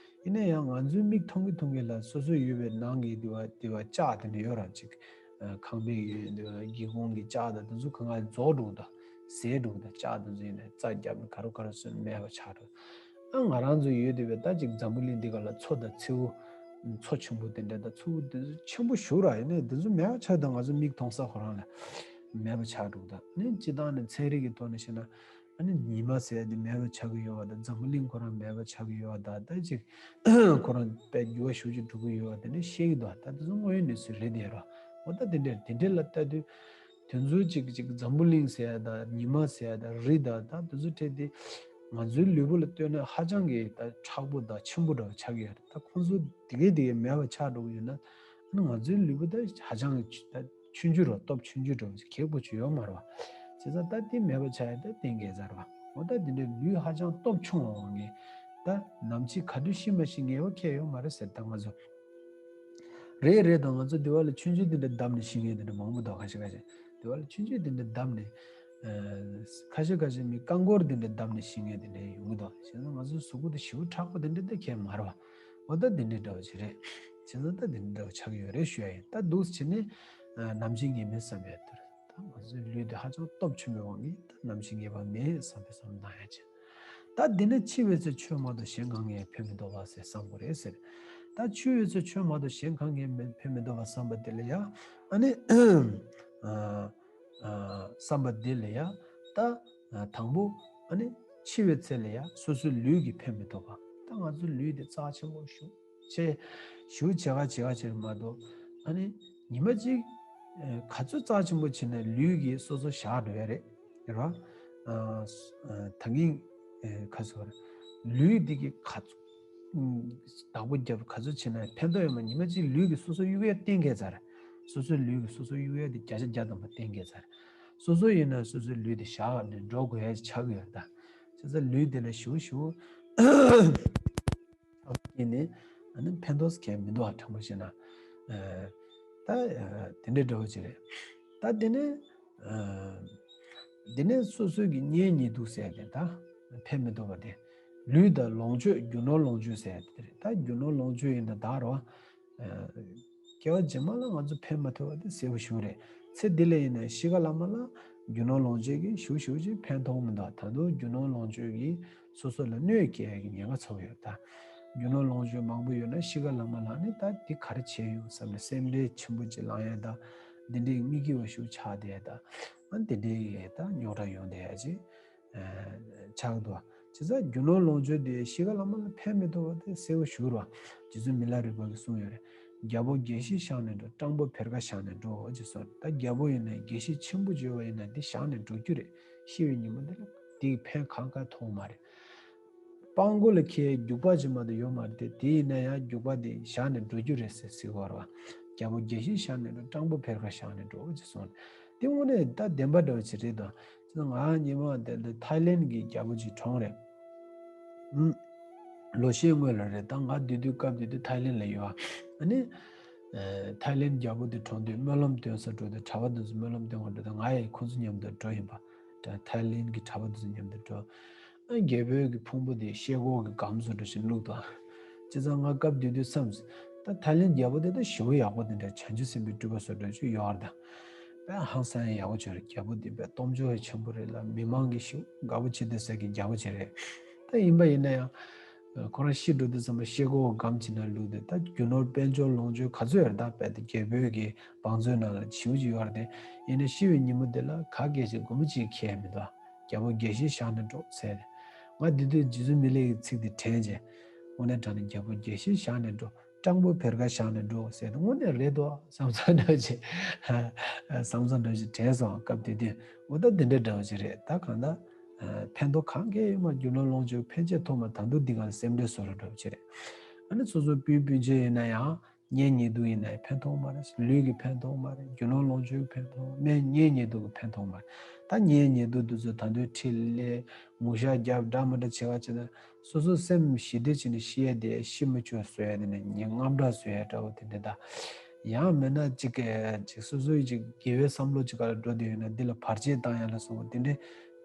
ཡིན་ན་ཡང་ང་ཚོའི་མིག་མཐོང་གི་མཐོང་གི་ལ་སོ་སོ་ཡོད་པའི་ནང་གི་དེ་བ་དེ་བ་ལྕགས་དེ་འདྲ་ཡོད་ར་ཅིག་ཨ་ཁང་པའི་ཡོད་འདི་བ་སྒེའུ་ཁུང་གི་ལྕགས་དང་དེ་ཚོ་གང་ག་རྫོགས་འགྲོ་གི་འདུག་ཟད་འགྲོ་གི་འདུག་ལྕགས་དེ་ཚོ་ཡིན་ན་རྩྭ་བརྒྱབ་ནས་ག་རེ་ག་རེ་བཟོས་ནས་མེད་པ་ཆགས་འགྲོ། ཨ་ང་རང་ཚོ་ཡོད་དེ་བས་ད་ཅིག་འཛམ་བུ་གླིང་འདི་ག་ལ་མཚོ་དང་མཚེའུ་མཚོ་ཆེན་པོ་དེ་འདྲ་དང་མཚོ་དེ་ཚོ་ཆེན་པོ་ཞེ་པོ་ར་ཡིན་ནའི་དེ་ཚོ་མེད་པ་ཆགས་འདུག་ང་ཚོ་མིག་མཐོང་ས་ཁོ་རང་ལ་མེད་པ་ཆགས་འགྲོ་གི་འདུག་ཨ་ནི་སྤྱིར་བཏང་ནས་ཚན་རིག་གི་ཐོག་ནས་བཤད་ན། ཨ་ནི་ཉི་མ་ཟེར་ཡ་དེ་མེད་པ་ཆགས་ཀྱི་ཡོད་པ་དང་འཛམ་བུ་གླིང་ཁོ་རང་མེད་པ་ཆགས་ཀྱི་ཡོད་པ་དང་ད་ཅིག་ཁོ་རང་དཔེ་འགྱུར་བ་ཤུགས་ཆེ་འགྲོ་གི་ཡོད་པ་དེ་འདྲ་བཤད་ཀྱི་འདུག་ད་དེ་ཚོ་དངོས་ཡོད་གནས་ཚུལ་རེད་དེ་རོ། འོ་ད་དེ་འདྲ་དེ་འདྲ་ལ་ལྟ་དུས་དེ་ཚོ་ཅིག་ཅིག་འཛམ་བུ་གླིང་ཟེར་ཡ་དང་ཉི་མ་ཟེར་ཡ་དང་རི་དང་ད་དེ་ཚོ་འཕྲད་དེ་ང་ཚོའི་ལུས་པོ་ལ་ལྟོས་ན་ཧ་ཅང་གི་ད་མཁྲེགས་པོ་དང་ཆེན་པོ་འདྲ་བ་ཆགས་ཀྱི་ཡོད་རེད། ད་ཁོང་ཚོ་དེ་གས་དེ་གས་མེད་པ་ཆགས་འགྲོ་གི་ཡོད་ན་ཨ་ནི་ང་ཚོའི་ལུས་པོ་ད་ཧ་ཅང་གི་ད། ཆུང་ཆུང་རོ་སྟོབས་ཆུང་ཆུང་འགྲོ་གེགས་པོ་ཅིག་ཡོད་མ་རེད་བ། བྱས་ཙང་ད་དེ་མེད་པ་ཆགས་ཡ་ད་གཏན་འཁེལ་ཚར་བ། འོ་ད་དེ་འདྲའི་ལུས་ཧ་ཅང་སྟོབས་ཆུང་བ་ངས་ད་ནམ་ཕྱེད་ག་དུས་ཤི་མ་ཤི་ངེས་པ་ཁྱད་ཡོད་མ་རེད་ཟེར། ད་ང་ཚོ་རེད་རེད་དང་ང་ཚོ་འདི་བ་ལ་ཆུང་ཆུང་དེ་འདྲ་བསྡམས་ནས་ཤི་མཁན་དེ་འདྲ་མང་པོ་འདུག་ཁ་ཤས་ཁ་ཤས་འདི་བ་ལ་ཆུང་ཆུང་དེ་འདྲ་བསྡམས་ནས་ཁ་ཤས་ཁ་ཤས་མི་རྐང་འཁོར་དེ་འདྲ་བསྡམས་ནས་ཤི་མཁན་དེ་འདྲ་ཡོང་གི་འདུག་བྱས་ཙང་ང་ཚོའི་གཟུགས་པོ་དེ་ཞེ་པོ་མཁྲེགས་པོ་དེ་འདྲ་ད་ཁྱད་མ་རེད་བ། འོ་ད་དེ་འདྲའི་འདྲ་བ་ཅིག་རེད། བྱས་ཙང་ད་དེ་འདྲ་འདྲ་བ་ཆགས་ཀྱི་ཡོད་རེད་ཞུ་ཡ་ཡིན། ད་འདུག་སེ་བྱས་ནས་ནམ་ཕྱེད་ངེས་མེད་བསམ་ཡ་དེར་ད་ང་ཚོའི་ལུས་དེ་ཧ་ཅང་སྟོབས་ཆེན་པོའི་དབང་གིས་ད་ནམ་ཕྱེད་ངེས་པ་མེད་བསམ་པའི་བསམ་བློ་བཏང་ཡ་ཅིག་ད་འདི་ནས་འཆི་བའི་ཚེ་ཆོས་མ་གཏོགས་གཞན་གང་གིས་ཕན་མི་ཐོགས་པ་ཟེར་བསམ་དགོས་རེད་ཟེར། ད་འཆི་བའི་ཚེ་ཆོས་མ་གཏོགས་གཞན་གང་གིས་ཕན་མི་ཐོགས་པ་བསམ་པ་དེ་ལ་ཡ་ཨ་ནི་བསམ་པ་འདི་ལ་ཡ་ད་དང་པོ་ཨ་ནི་འཆི་བའི་ཚེ་ལ་ཡ་སོ་སོའི་ལུས་ཀྱིས་ཕན་མི་ཐོགས་པ། ད་ང་ཚོའི་ལུས་འདི་རྩ་ཆེན་པོ་ཞེ་ཆེ་ཞེ་ཆེ་ག་ཆེ་ག་ཆེ་མ་གཏོགས་ཨ་ནི་ཉི་མ་གཅིག་ག་ཚོད་རྩ་ཆེན་པོ་བྱས་ན་ལུས་ཀྱིས་སོ་སོ་བཞག་འགྲོ་ཡ་རེད་རེད་བ། ད་གིན་ཁ་སོ་ལུས་འདི་གི་ག་ཚོད་བདག་པོ་རྒྱབ་ག་ཚོད་བྱས་ན་ཕན་ཐོགས་ཡོད་མ། ཉི་མ་གཅིག་ལུས་ཀྱིས་སོ་སོ་གཡུག་ཡ་གཏན་འཁེལ་ཚར། སོ་སོའི་ལུས་ཀྱིས་སོ་སོ་གཡུག་ཡ་དེ་བརྒྱ་ཆ་བརྒྱ་ཐམ་པ་གཏན་འཁེལ་ཚར། སོ་སོ་ཡིན་ན་སོ་སོའི་ལུས་དེ་བཞག་ནས་འགྲོ་དགོས་ཡ་ཆགས་ཀྱི་ཡོད་ད། བྱས་ཙང་ལུས་དེ་ལ་ཞུ་ཞུ་ཆགས་སྐྱེས་ནས་ཨ་ནི་ཕན་ཐོགས་གལ་མི་འདུག་ཨ། དྲང་པོ་བཤད་ན་ད་དེ་འདྲའི་འདྲ་བོ་ཅིག་རེད། ད་དེ་ནས་དེ་ནས་སོ་སོའི་གི་གཉེན་ཉེ་དུ་ཟེར་དེ་ད་ཕན་མི་ཐོགས་པ་དེ་ལུས་དང་ལོངས་སྤྱོད་རྒྱུ་ནོར་ལོངས་སྤྱོད་ཟེར་དེ་རེད། ད་རྒྱུ་ནོར་ལོངས་སྤྱོད་ཡིན་ན་ད་རོ། སྐྱེ་བ་རྗེས་མ་ལ་ང་ཚོ་ཕན་མ་ཐོགས་པ་དེ་གསལ་པོ་ཞེ་པོ་རེད། ཚེ་འདི་ལ་ཡིན་ན་ཤི་ཁ་ལ་མ་ལ་རྒྱུ་ནོར་ལོངས་སྤྱོད་ཀྱིས་ཞེ་པོ་ཞེ་པོ་ཅིག་ཕན་ཐོགས་མི་འདུག་ད་དུང་རྒྱུ་ནོར་ལོངས་སྤྱོད་ཀྱིས་སོ་སོ་ལ་གནོད་སྐྱེལ་ཡ་གི་ཉེན་ཁ་ཚ་པོ་ཡོད་ད། རྒྱུ་ནོར་ལོངས་སྤྱོད་མང་པོ་ཡོད་ན་ཤི་ཁ་ལ་མ་ལ་ནི་ད་འདི་ག་རེ་བྱས་ཡོང་བསམ་ནས་སེམས་ཁྲལ་ཆེན་པོ་ཅིག་ལངས་ཡ་ད། འདི་འདྲའི་དམིགས་ཡུལ་ཞིག་ཆགས་བསྡད་ཡ་ད། ཨ་འདི་འདྲའི་ད་རྙོག་དྲ་ཡོང་བསྡད་ཡ་ཅིག་ཆགས་ཀྱི་འདུག་བྱས་ཙང་རྒྱུ་ནོར་ལོངས་སྤྱོད་དེ་ཤི་ཁ་ལ་མ་ལ་ཕན་མི་ཐོགས་པ་དེ་གསལ་པོ་ཞེ་པོ་རེད་བ། རྗེ་བཙུན་མི་ལ་རས་པ་གིས་གསུངས་ཡོད་རེད། རྒྱལ་པོ་དགེ་བཤེས་བཞག་ནས་འགྲོ། སྤྲང་པོ་བེར་ཀ་བཞག་ནས་འགྲོ་ཅེས་གསུངས། ད་རྒྱལ་པོ་ཡིན་ན་དགེ་བཤེས་ཆེན་པོ་བྱས་པ་ཡིན་ན་འདི་བཞག་ནས་འགྲོ་རྒྱུ་རེད། ཤི་བའི་ཉིན་མོ་འདི་ལ་འདིས་ཕན་གང་གང་ཐོགས་མ་རེད། སྤྲང་པོ་ལ་ཁྱེད་རྒྱུག་པ་ཅིག་མ་གཏོགས་ཡོད་མ་རེད་དེ། དེ་ཡིན་ན་ཡང་རྒྱུག་པ་འདི་བཞག་ནས་འགྲོ་རྒྱུ་རེད་ཟེར་ཟེར་བ་རེད་བ། རྒྱལ་པོ་དགེ་བཤེས་བཞག་ནས་འགྲོ། སྤྲང་པོ་བེར་ཀ་བཞག་ནས་འགྲོ་ཅེས་གསུངས། དེ་དངོས་གནས་ད་བདེན་པ་འདྲ་བོ་ཅིག་རེད་དོ། ང་ཉི་མ་དེ་འདི་ཐའི་ལེན་གྱི་རྒྱལ་པོ་ཅིག་གྲོངས་རེད། ཨུམ། ལོ་ཤས་སྔོན་ལ་རེད། ད་ང་དེ་དུས་སྐབས་དེ་དུས་ཐའི་ལེན་ལ་ཡོད་ཨ། ཨ་ནི། ཨེ། ཐའི་ལེན་རྒྱལ་པོ་དེ་གྲོངས་དུས་སྨོན་ལམ་འདོན་ས་འགྲོ་དུས་གྲྭ་པ་དེ་ཚོ་སྨོན་ལམ་འདོན་ག་འགྲོ་དུས་ང་ཡང་ཁོ་ཚོ་མཉམ་དུ་འགྲོ་ཡིན་པ། ད་ཐའི་ལེན་གྱི་གྲྭ་པ་དེ་ཚོ་མཉམ་དུ་འགྲོ། ཨ་རྒྱལ་པོའི་གི་ཕུང་པོ་དེ་ཤེལ་སྒོ་གི་སྒམ་བཟོ་འདྲ་ཞིག་བླུགས་དང་། བྱས་ཙང་ང་སྐབས་དེ་དུས་བསམས། ད་ཐའི་ལེན་རྒྱལ་པོ་དེ་ད་ཞེ་པོ་ཡག་པོ་དེ་འདྲ་བྱང་ཆུབ་སེམས་དཔའི་སྤྲུལ་པ་བཟོ་འདྲ་ཅིག་ཡོད་རེད་ད། དཔེ་ཧང་སང་ཡག་པོ་ཅིག་རེད། རྒྱལ་པོ་དེ་དཔེ་གཏོང་ཕྱོགས་ཡང་ཆེན་པོ་རེད་ལ་མི་མང་གིས་ཞེ་པོ་དགའ་པོ་བྱེད་བསྡད་ས་གི་རྒྱལ་པོ་ཅིག་རེད། ད་ཡིན་པ་ཡིན་ན་ཡང་། ཁོ་རང་ཤི་འགྲོ་དུས་ཙམ་པ་ཤེལ་སྒོ་སྒམ་ཅིག་ནང་བླུགས་ཏེ་ད་རྒྱུ་ནོར་དཔལ་འབྱོར་ལོངས་སྤྱོད་ག་ཚོད་ཡོད་རེད་ད། དཔེ་དེ་རྒྱལ་པོའི་གི་བང་མཛོད་ནང་ལ་ཞེ་པོ་ཅིག་ཡོད་རེད་དེ། ཡིན་ན་ཤི་བའི་ཉིན་མོ་དེ་ལ་ག་གེ་ཞིག་སྒོར་མོ་གཅིག་ཁྱེར་མི་འདུག་རྒྱལ་པོ་དགེ་བཤེས་བཞག་ནས་འགྲོ་ཟེར་ཏེ། ང་དེ་དུས་རྗེ་བཙུན་མི་ལའི་གི་ཚིག་དེ་དྲན་བྱས། དངོས་གནས་དྲང་གནས་རྒྱལ་པོ་དགེ་བཤེས་བཞག་ནས་འགྲོ། སྤྲང་པོ་བེར་ཀ་བཞག་ནས་འགྲོ་ཟེར་ཏེ་དངོས་གནས་རེད་དོ་བསམ་ཚོད་འདྲ་བོ་ཅིག་བསམ་ཚོད་འདྲ་བོ་ཅིག་དྲན་སོང་། སྐབས་དེ་དུས་འོ་ད་འདི་འདྲ་འདྲ་བོ་ཅིག་རེད། ད་གང་ལྟར་ཕན་ཐོགས་གང་ག་ཡོད་མ་རྒྱུ་ནོར་ལོངས་སྤྱོད་ཕན་ཆད་ཐོགས་མ། ད་དུང་འདི་གང་ལ་སེམས་ཁྲལ་བཟོ་ར་འདྲ་བོ་ཅིག་རེད། ཨ་ནི་སོ་སོ་སྤུན་སྤུན་མཆེད་ཡིན་ན་ཡང་། གཉེན་ཉེ་དུ་ཡིན་ན་ཡང་ཕན་ཐོགས་མ་རེད། ལུས་ཀྱི་ཕན་ཐོགས་མ་རེད། རྒྱུ་ནོར་ལོངས་སྤྱོད་ཕན་ཐོགས་མེད། གཉེན་ཉེ་དུ་གི་ཕན་ཐོགས་མ་རེད། ད་གཉེན་ཉེ་དུ་འདི་ཚོ་ད་དུང་ཁྲིད་ལས་ངུ་ཤག་རྒྱབ་འདྲ་མི་འདྲ་བྱེད་པ་བྱས་ན་སོ་སོ་སེམས་ཞི་བདེ་བྱས་ནས་ཤི་ཡས་དེ་ཤི་མི་ཆོག་བཟོ་ཡས་དེ་ནས་ཉེ་དངངས་སྐྲག་བཟོ་ཡས་འདྲ་བོ་དེ་འདྲ་དང་། ཡང་མིན་ན་ཅིག་གི་ཅིག་སོ་སོའི་ཅིག་དགེ་བའི་བསམ་བློ་ཅིག་ག་ལ་འགྲོ་བསྡད་ཡོད་ན་འདི་ལ་བར་ཆད་བཏང་ཡ་ལ་སོགས་པ་དེ་འདྲའི་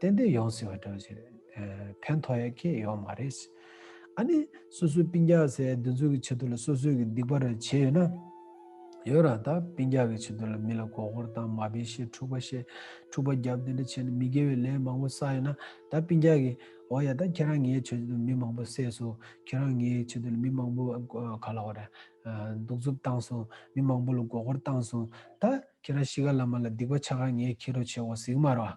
ཏན་ཏན་ཡོང་སྲིད་པ་འདྲ་བོ་ཞིག་རེད། ཕན་ཐོགས་ཡ་གི་ཡོད་མ་རེད། ཨ་ནི་སོ་སོའི་སྤུན་ཀྱག་ཟེར་འདི་ཚོ་གི་ཆེད་དུ་ལ་སོ་སོའི་གི་སྡིག་པ་རེ་བྱས་ཡོད་ན། ཡོད་ར། ད་སྤུན་ཀྱག་གི་ཆེད་དུ་ལ་མི་ལ་མགོ་སྐོར་བཏང་། མ་དཔེ་བཤད། འཁྲུག་པ་བཤད། འཁྲུག་པ་རྒྱབ། དེ་འདྲ་བྱས་ནས་མི་དགེ་བའི་ལས་མང་པོ་བསགས་ཡོད་ན། ད་སྤུན་ཀྱག་གིས་འོ་ཡ་ད་ཁྱེད་རང་ངའི་ཆེད་དུ་མི་མང་པོ་བསད་སོང་། ཁྱེད་རང་ངའི་ཆེད་དུ་ལ་མི་མང་པོ་ག་ལ་བ་རེད། གདུག་རྩུབ་བཏང་སོང་། མི་མང་པོ་ལ་མགོ་སྐོར་བཏང་སོང་། ད་ཁྱེད་རང་ཤི་ཁ་ལ་མ་ལ་སྡིག་པ་ཆ་ག་ངས་ཁྱེད་རོ་བྱེད་འོ་ཟིག་མ་རོ།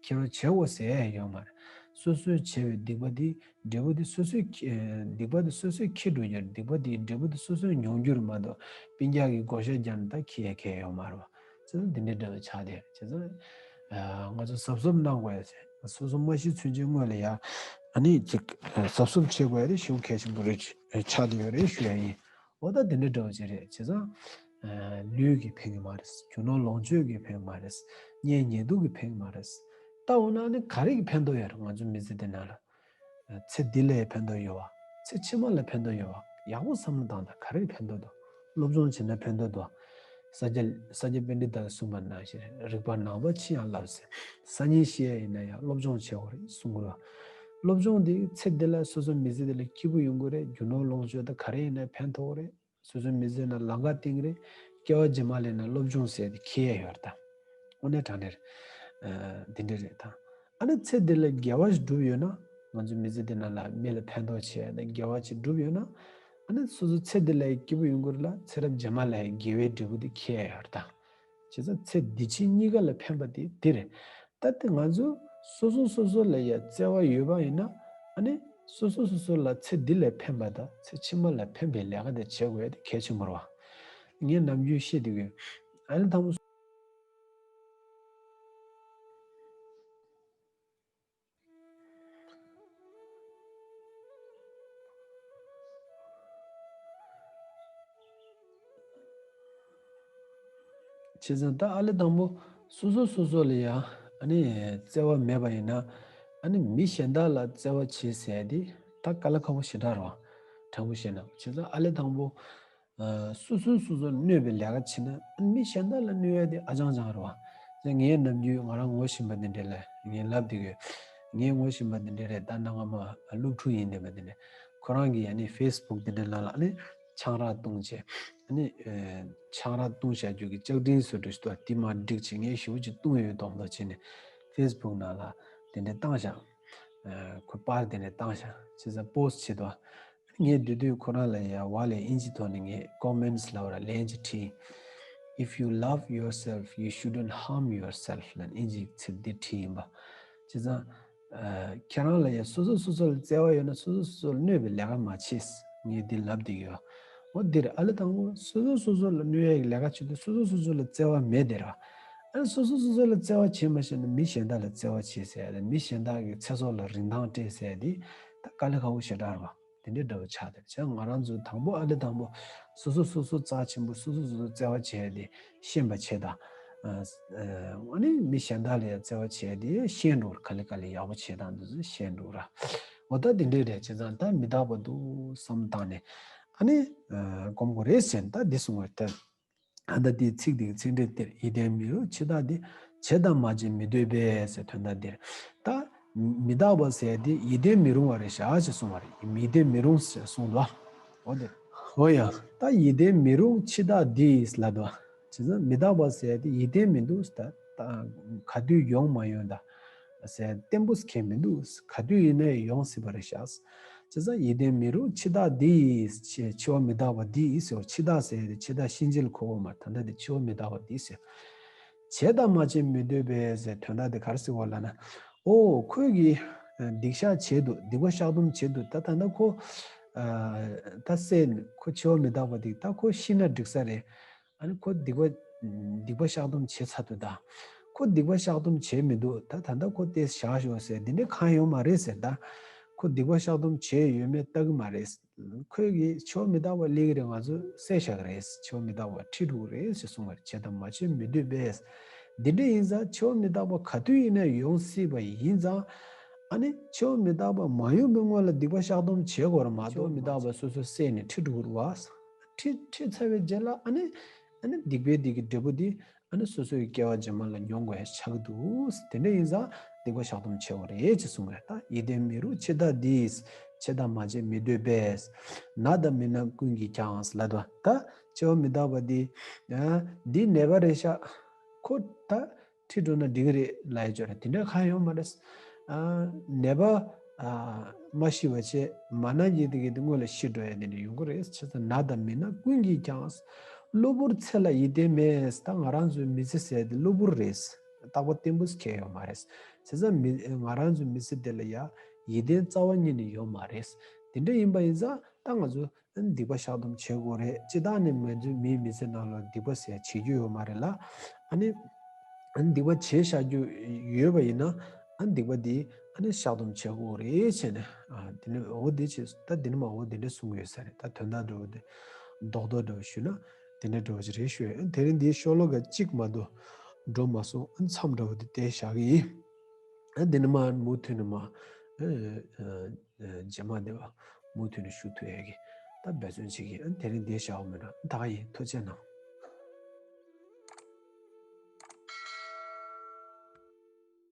ཁྱེད་རོ་བྱེད་འོ་ཟེར་ཡོད་མ་རེད། སོ་སོས་བྱས་པའི་སྡིག་པ་དེ་འབྲས་བུ་དེ་སོ་སོས་ཁྱེ- སྡིག་པ་དེ་སོ་སོས་ཁྱེར་འགྲོ་རྒྱུ་རེད། སྡིག་པ་དེའི་འབྲས་བུ་དེ་སོ་སོས་མྱོང་རྒྱུ་རེད་མ་གཏོགས་སྤུན་ཀྱག་གིས་བགོ་བཤའ་རྒྱག་ནས་ད་ཁྱེར་ཡ་ཁྱེར་ཡ་ཡོད་མ་རེད་བ། ཚེ་ད་འདི་འདྲའི་འདྲ་བའི་ཆ་དེ་རེད། བྱས་ཙང་ང་ཚོ་གཟབ་གཟབ་གནང་དགོས་ཡ་ཟེར། སོ་སོ་མ་ཤི་ཚུན་ཆད་སྔོན་ལ་ཡ་ཨ་ནི་ཅིག་གཟབ་གཟབ་བྱེད་དགོས་ཡ་དེ་ཞེ་པོ་གལ་ཆེན་པོ་རེད་ཆགས་བསྡད་ཡོད་རེད་ཞུ་ཡ་ཡིན། འོ་ད་དེ་འདྲ་འདྲ་བོ་ཅིག་རེད། བྱས་ཙང་། ལུས་ཀྱི་ཕན་གྱི་མ་རེད། རྒྱུ་ནོར་ལོངས་སྤྱོད་ཀྱི་ཕན་གྱི་མ་རེད། གཉེན་ཉེ་དུ་གི་ཕན་གྱི་མ་རེད། ད་འོ་ན་ནི་ག་རེ་གི་ཕན་ཐོགས་ཡོད་རེད། ང་ཚོ་མི་ཚེ་འདི་ནང་ལ། ཚེ་འདི་ལ་ཡང་ཕན་ཐོགས་ཡོད་བ། ཚེ་ཕྱི་མ་ལ་ཕན་ཐོགས་ཡོད་བ། ཡག་པོ་བསམ་བློ་བཏང་དང་། ག་རེ་གི་ཕན་ཐོགས་འདུག་སློབ་སྦྱོང་བྱས་ན་ཕན་ཐོགས་འདུག་ས་སྐྱ་ས་སྐྱ་པཎྜི་ཏ་གིས་གསུངས་པ་ནང་བཞིན་རེད། རིག་པ་ནང་པ་ཅི་ཡང་བསླབ་ཟེར། སང་ཉིན་ཤི་ཡ་ཡིན་ན་ཡང་སློབ་སྦྱོང་བྱེད་དགོས་རེད་གསུང་གི་རེད། སློབ་སྦྱོང་འདི་ཚེ་འདི་ལ་སོ་སོ་མི་ཚེ་འདི་ལ་སྐྱིད་པོ་ཡོང་གི་རེད། རྒྱུ་ནོར་ལོངས་སྤྱོད་དང་ག་རེ་ཡིན་ན་ཕན་ཐོགས་རེད། སོ་སོའི་མི་ཚེ་ནང་ལམ་ཁ་བཏིང་རེད། སྐྱེ་བ་རྗེས་མ་ལ་ཡིན་ན་སློབ་སྦྱོང་ཟེར་དེ་འཁྱེར་ཡ་ཡོད་རེད་ད། དངོས་གནས་དྲང་གནས་རེད། འདི་འདྲ་རེད་ད། ཨ་ནི་ཚེ་འདི་ལ་དགེ་བ་ཞིག་བསྒྲུབས་ཡོད་ན། ང་ཚོའི་མི་ཚེ་འདི་ནང་ལ་མི་ལ་ཕན་ཐོགས་བྱས་ཡ་དང་དགེ་བ་ཅིག་བསྒྲུབས་ཡོད་ན། ཨ་ནི་སོ་སོ་ཚེ་འདི་ལ་ཡང་སྐྱིད་པོ་ཡོང་གི་རེད་ལ། ཚེ་རབས་རྗེས་མ་ལ་ཡང་དགེ་བའི་འབྲས་བུ་དེ་འཁྱེར་ཡ་ཡོད་རེད་ད། བྱས་ཙང་ཚེ་འདི་ཕྱི་གཉིས་ཀ་ལ་ཕན་པ་དེ་འདི་རེད། ད་ལྟ་ང་ཚོ་སོ་སོ་སོ་སོ་ལ་ཡ་བརྩེ་བ་ཡོད་པ་ཡིན་ན། ཨ་ནི་སོ་སོ་སོ་སོ་ལ་ཚེ་འདི་ལ་ཕན་པ་དང་ཚེ་ཕྱི་མ་ལ་ཕན་པའི་ལས་ཀ་དེ་བྱེད་དགོས་ཡ་དེ་གལ་ཆེན་པོ་རེད་བ། ངས་ནམ་རྒྱུན་བཤད་བསྡད་ཀྱི་ཡོད། ཨ་ནི་དང་པོ། བྱས་ཙང་ད་ཨ་ལེ་དང་པོ་སོ་སོ་སོ་སོ་ལ་ཡང་ཨ་ནི་བརྩེ་བ་མེད་པ་ཡིན་ན། ཨ་ནི་མི་གཞན་དག་ལ་བརྩེ་བ་བྱེད་ཟེར་ཡ་དེ་ད་དཀའ་ལས་ཁག་པོ་ཞེ་དྲག་རེད་བ། དྲང་པོ་བཤད་ན། བྱས་ཙང་ཨ་ལེ་དང་པོ། སོ་སོས་སོ་སོར་གནོད་པའི་ལས་ཀ་བྱེད་ན་མི་གཞན་དག་ལ་གནོད་ཡ་དེ་ཨ་ཅང་ཅང་རེད་བ། ངས་ནམ་རྒྱུན་ང་རང་ངོ་ཤེས་པ་འདི་འདྲས་ལ་ངས་ལབ་བསྡད་ཀྱི་ཡོད། ངས་ངོ་ཤེས་པ་འདི་འདྲས་རེད། ད་གནའ་སྔ་མ་སློབ་ཕྲུག་ཡིན་བསྡད་པ་འདི་འདྲས། ཁོ་རང་གིས་ཨ་ནི་ཕེ་སི་བུག་འདི་འདྲས་ནང་ལ་ཨ་ནི་ཆང་རག་བཏུང་བྱས། ཨ་ནི་ཆང་རག་བཏུང་བཞག་རྒྱུ་གི་བཅའ་ཁྲིམས་བཟོ་འདྲ་ཞིག་འདུག་དེ་མར་བསྒྲིགས་བྱས། ངས་ཞེ་པོ་ཅིག་བཏུང་ཡོད་མདོག་མདོག་བྱས་ནས་ཕེ་སི་བུག་ནང་ལ་དེ་འདྲས་བཏང་བཞག་ཁོས་པར་དེ་འདྲས་བཏང་བཞག་བྱས་ཙང་པོ་སི་ཊི་བྱེད་དོ། ངས་དེ་དུས་ཁོ་རང་ལ་ཡ་ཝ་ལས་ཨིན་ཇི་ཐོག་ནས་ངས་ཀོ་མེན་ཊི་ལབ་ར་ལན་ཅིག་བྲིས། If you love yourself, you shouldn't harm yourself ལབ་ཨིན་ཇིའི་ཚིག་འདི་བྲིས་ཡིན་པ། བྱས་ཙང་། ཁྱེད་རང་ལ་ཡ་སོ་སོ་སོ་སོ་ལ་བརྩེ་བ་ཡོད་ན་སོ་སོ་སོ་སོ་ལ་གནོད་པའི་ལས་ཀ་མ་བྱེད། ངས་འདི་ལབ་བསྡད་ཡོད། འོ་འདིར་ཨ་ལེ་དང་པོ་སོ་སོ་སོ་སོ་ལ་གནོད་ཡ་གི་ལས་ཀ་བྱེད་དུས་སོ་སོ་སོ་སོ་ལ་བརྩེ་བ་མེད་དེ་ར། ཨ་ནི་སོ་སོ་སོ་སོ་ལ་བརྩེ་བ་བྱེད་མ་ཤེས་ན་མི་གཞན་དག་ལ་བརྩེ་བ་བྱེད་ཟེར་ཡ་དང་མི་གཞན་དག་གི་ཚེ་སྲོག་ལ་རིན་ཐང་སྤྲད་ཟེར་ཡ་འདི་ད་དཀའ་ལས་ཁག་པོ་ཞེ་དྲག་རེད་བ། དེ་འདྲའི་འདྲ་བོ་ཆགས་བསྡད་པ་བྱས། ང་རང་ཚོ་དང་པོ་ཨ་ལེ་དང་པོ་སོ་སོ་སོ་སོ་རྩ་ཆེན་པོ། སོ་སོ་སོ་སོ་བརྩེ་བ་བྱས་ཏེ་ཤེས་པ་བྱས་དང་། ཨ་ནི་མི་གཞན་དག་ལ་ཡང་བརྩེ་བ་བྱས་ཏེ་ཤེས་འགྲོ། ག་ལེ་ག་ལེ་ཡག་པོ་བྱས་དང་འདི་ཚོ་ཤེས་འགྲོ་ར། འོ་ད་དེ་འདྲའི་རེད། བྱས་ཙང་ད་མི་རྟག་པ་འདུག་བསམ་བཏང་ནས་ཨ་ནི་སྒོམ་དགོས་རེད་ཟེར་ནས་ད་འདི་གསུང་བ་རེད། ད་ལྟ་དེའི་ཚིག་དེ་གི་ཚིག་འགྲེལ་དེར། ཡིད་བརྟན་མི་རུང་འཆི་བདག་འདི། བྱས་དང་མ་བྱས་མི་འདོད་པས་ཟེར་དོན་དག་འདིར། ད་མི་རྟག་པ་ཟེར་དེ་ཡིད་བརྟན་མི་རུང་བ་རེད་ཤག་ཅེས་གསུངས་པ་རེད། མི་བརྟན་མི་རུང་ཟེར་གསུངས་འདུག་འོ་དེ། འོ་ཡ། ད་ཡིད་བརྟན་མི་རུང་འཆི་བདག་འདིས་ལབ་འདུག་བྱས་ཙང་མི་རྟག་པ་ཟེར་དེ་ཡིད་བརྟན་མི་འདུག་ད་ག་དུས་ཡོང་མ་ཡོང་ད་ཟེར་བརྟན་པོ་ཟེར་མཁན་མི་འདུག་ག་དུས་ཡིན་ནའི་ཡོང་སྲིད་པ་རེད་ཤག་བྱས་ཙང་ཡིད་བརྟན་མི་རུང་འཆི་བདག་འདིས། འཆི་འཆི་བ་མི་རྟག་པ་འདིས་ཟེར། འཆི་བདག་ཟེར་དེ་འཆི་བདག་གཤིན་རྗེ་ལ་གོ་དགོས་མ་རེད། ད་ལྟ་དེ་འཆི་བ་མི་རྟག་པ་འདིས་ཟེར། བྱས་དང་མ་བྱས་མི་འདོད་པས་ཟེར་དོན་དག་དེ་ག་རེ་ཟེར་བ་ལབ་ན། ཨོ་ཁོས་ཀྱིས་སྡིག་བཤགས་བྱས་འདུག་སྡིག་པ་བཤགས་སྡོམ་བྱས་འདུག་ད་ད་ལྟ་ཁོ་ ཨ་ད་སེམས་ཁོ་འཆི་བ་མི་རྟག་པ་འདི་ད་ཁོ་ཤི་ན་འགྲིག་ས་རེད། ཨ་ནི་ཁོ་སྡིག་པ་སྡིག་པ་བཤགས་སྡོམ་བྱེད་ཚར་དུས་ད་ཁོ་སྡིག་པ་བཤགས་སྡོམ་བྱེད་མི་འདུག་ད་ད་ལྟ་ཁོ་དེ་བཞག་ཤོག་ཟེར་འདི་འདྲ་གང་ཡོད་མ་རེད་ཟེར། ད་ཁོ་སྡིག་པ་བཤགས་སྡོམ་བྱས་ཡོད་མེད་ལྟ་གི་མ་རེད། ཁོས་ཀྱིས་འཆི་བ་མི་རྟག་པ་སླེབས་ཀྱི་རེད། ང་ཚོ་བསད་བཞག་གི་རེད། འཆི་བ་མི་རྟག་པ་ཁྲིད་འགྲོ་གི་རེད་ཟེར་གསུངས་པ་རེད། བྱས་དང་མ་བྱས་མི་འདོད་པས། འདི་འདྲ་ཡིན་ཙང་འཆི་བ་མི་རྟག་པ་ག་དུས་ཡིན་ན་ཡོང་སྲིད་པ་ཡིན་ཙང་། ཨ་ནི་འཆི་བ་མི་རྟག་པ་མ་ཡོང་པའི་སྔོན་ལ་སྡིག་པ་བཤགས་སྡོམ་བྱེད་དགོས་རེད་མ་གཏོགས། འཆི་བ་མི་རྟག་པ་སོ་སོ་བསད་ནས་ཁྲིད་འགྲོ་གི་རེད་བ། ཁྲིད་ཁྲིད་ཚར་བའི་རྗེས་ལ་ཨ་ནི་ཨ་ནི་སྡིག་པའི་སྡིག་གི་འབྲས་བུ་འདི་ཨ་ནི་སོ་སོའི་སྐྱེ་བ་རྗེས་མ་ལ་མྱོང་དགོས་ཡ་ཆགས་ཀྱི་འདུག་དེ་འདྲ་ཡིན་ཙང་སྡིག་པ་བཤགས་སྡོམ་བྱེད་དགོས་རེད་ཅེས་གསུངས་པ་རེད། ད་ཡིད་བརྟན་མི་རུང་འཆི་བདག་འདིས། བྱས་དང་མ་བྱས་མི་འདོད་པས། ན་དང་མི་ན་ཀུན་གྱིས་ཀྱང་ལབ་དུས་ད་འཆི་བ་མི་རྟག་པ་འདི་ཨ་འདི་ནད་པ་རེད་ཤག་ཁོ་ད་ཁྲིད་འགྲོ་ན་འགྲིག་གི་རེད་ལབ་ཡ་ཅིག་ཡོད་རེད། དེ་འདྲ་གང་ཡོད་མ་རེད། ཨ་ནད་པ་ཨ་མ་ཤི་བ་བྱས་མ་ན་གྱི་དེ་གི་དེ་སྔོན་ལ་ཤི་འགྲོ་ཡ་དེ་འདྲ་ཡོང་གི་རེད། བྱས་ཙང་ན་དང་མི་ན་ཀུན་གྱིས་ཀྱང་། གློ་བུར་ཚེ་ལ་ཡིད་བརྟན་མེད། ད་ང་རང་ཚོའི་མི་ཚེ་ཟེར་དེ་གློ་བུར་རེད། རྟག་པ་བརྟན་པོ་ཁེལ་ཡོད་མ་རེད། བྱས་ཙང་མི་ང་རང་ཚོའི་མི་ཚེ་འདི་ལ་ཡ་ཡིད་བརྟན་རྩ་བ་ཉིད་ནས་ཡོད་མ་རེད། དེ་འདྲ་ཡིན་པ་ཡིན་ཙང་ད་ང་ཚོ་སྡིག་པ་བཤགས་སྡོམ་བྱེད་དགོས་རེད། སྤྱིར་བཏང་ནས་ང་ཚོའི་མིའི་མི་ཚེ་ནང་ལ་སྡིག་པ་ཟེར་བྱེད་རྒྱུ་ཡོད་མ་རེད་ལ། ཨ་ནི་ཨ་ནི་སྡིག་པ་བྱས་བཞག་རྒྱུ་ཡོད་པ་ཡིན་ན་ཨ་ནི་སྡིག་པ་འདི་ཨ་ནི་བཤགས་སྡོམ་བྱེད་དགོས་རེད་བྱས་ནས། ཨ་དེ་ནི་འོ་དེ་བྱས་ད་དེ་ནི་མ་འོ་དེ་འདྲ་གསུངས་ཡོད་ས་རེད། ད་དོན་དག་འདྲ་བོ་དེ་རྡོག་རྡོག་འདྲ་བོ་ཞུས་ན་དེ་འདྲ་འདྲ་བོ་ཅིག་རེད་ཞུ་ཡ། དེ་རིང་འདིའི་ཤོ་ལོ་ཀ་གཅིག་མ་གཏོགས་འགྲོ་མ་སོང་། ཨ་མཚམས་འདྲ་བོ་དེ་དེ་བཞག་གི་ཡིན། ཨ་འདི་ནི་མ་མུ་མཐུད་ནས་མ་ཨ་ཨ་རྗེས་མ་འདི་བ་མུ་མཐུད་ནས་ཞུ་ཐུབ་ཡ་གི་ད་འབད་བརྩོན་བྱེད་ཀྱི་ཡིན། ཨ་དེ་རིང་འདིའི་བཞག་པ་མིན་ན་ད་ག་ཡིན། ཐུགས་རྗེ་གནང་།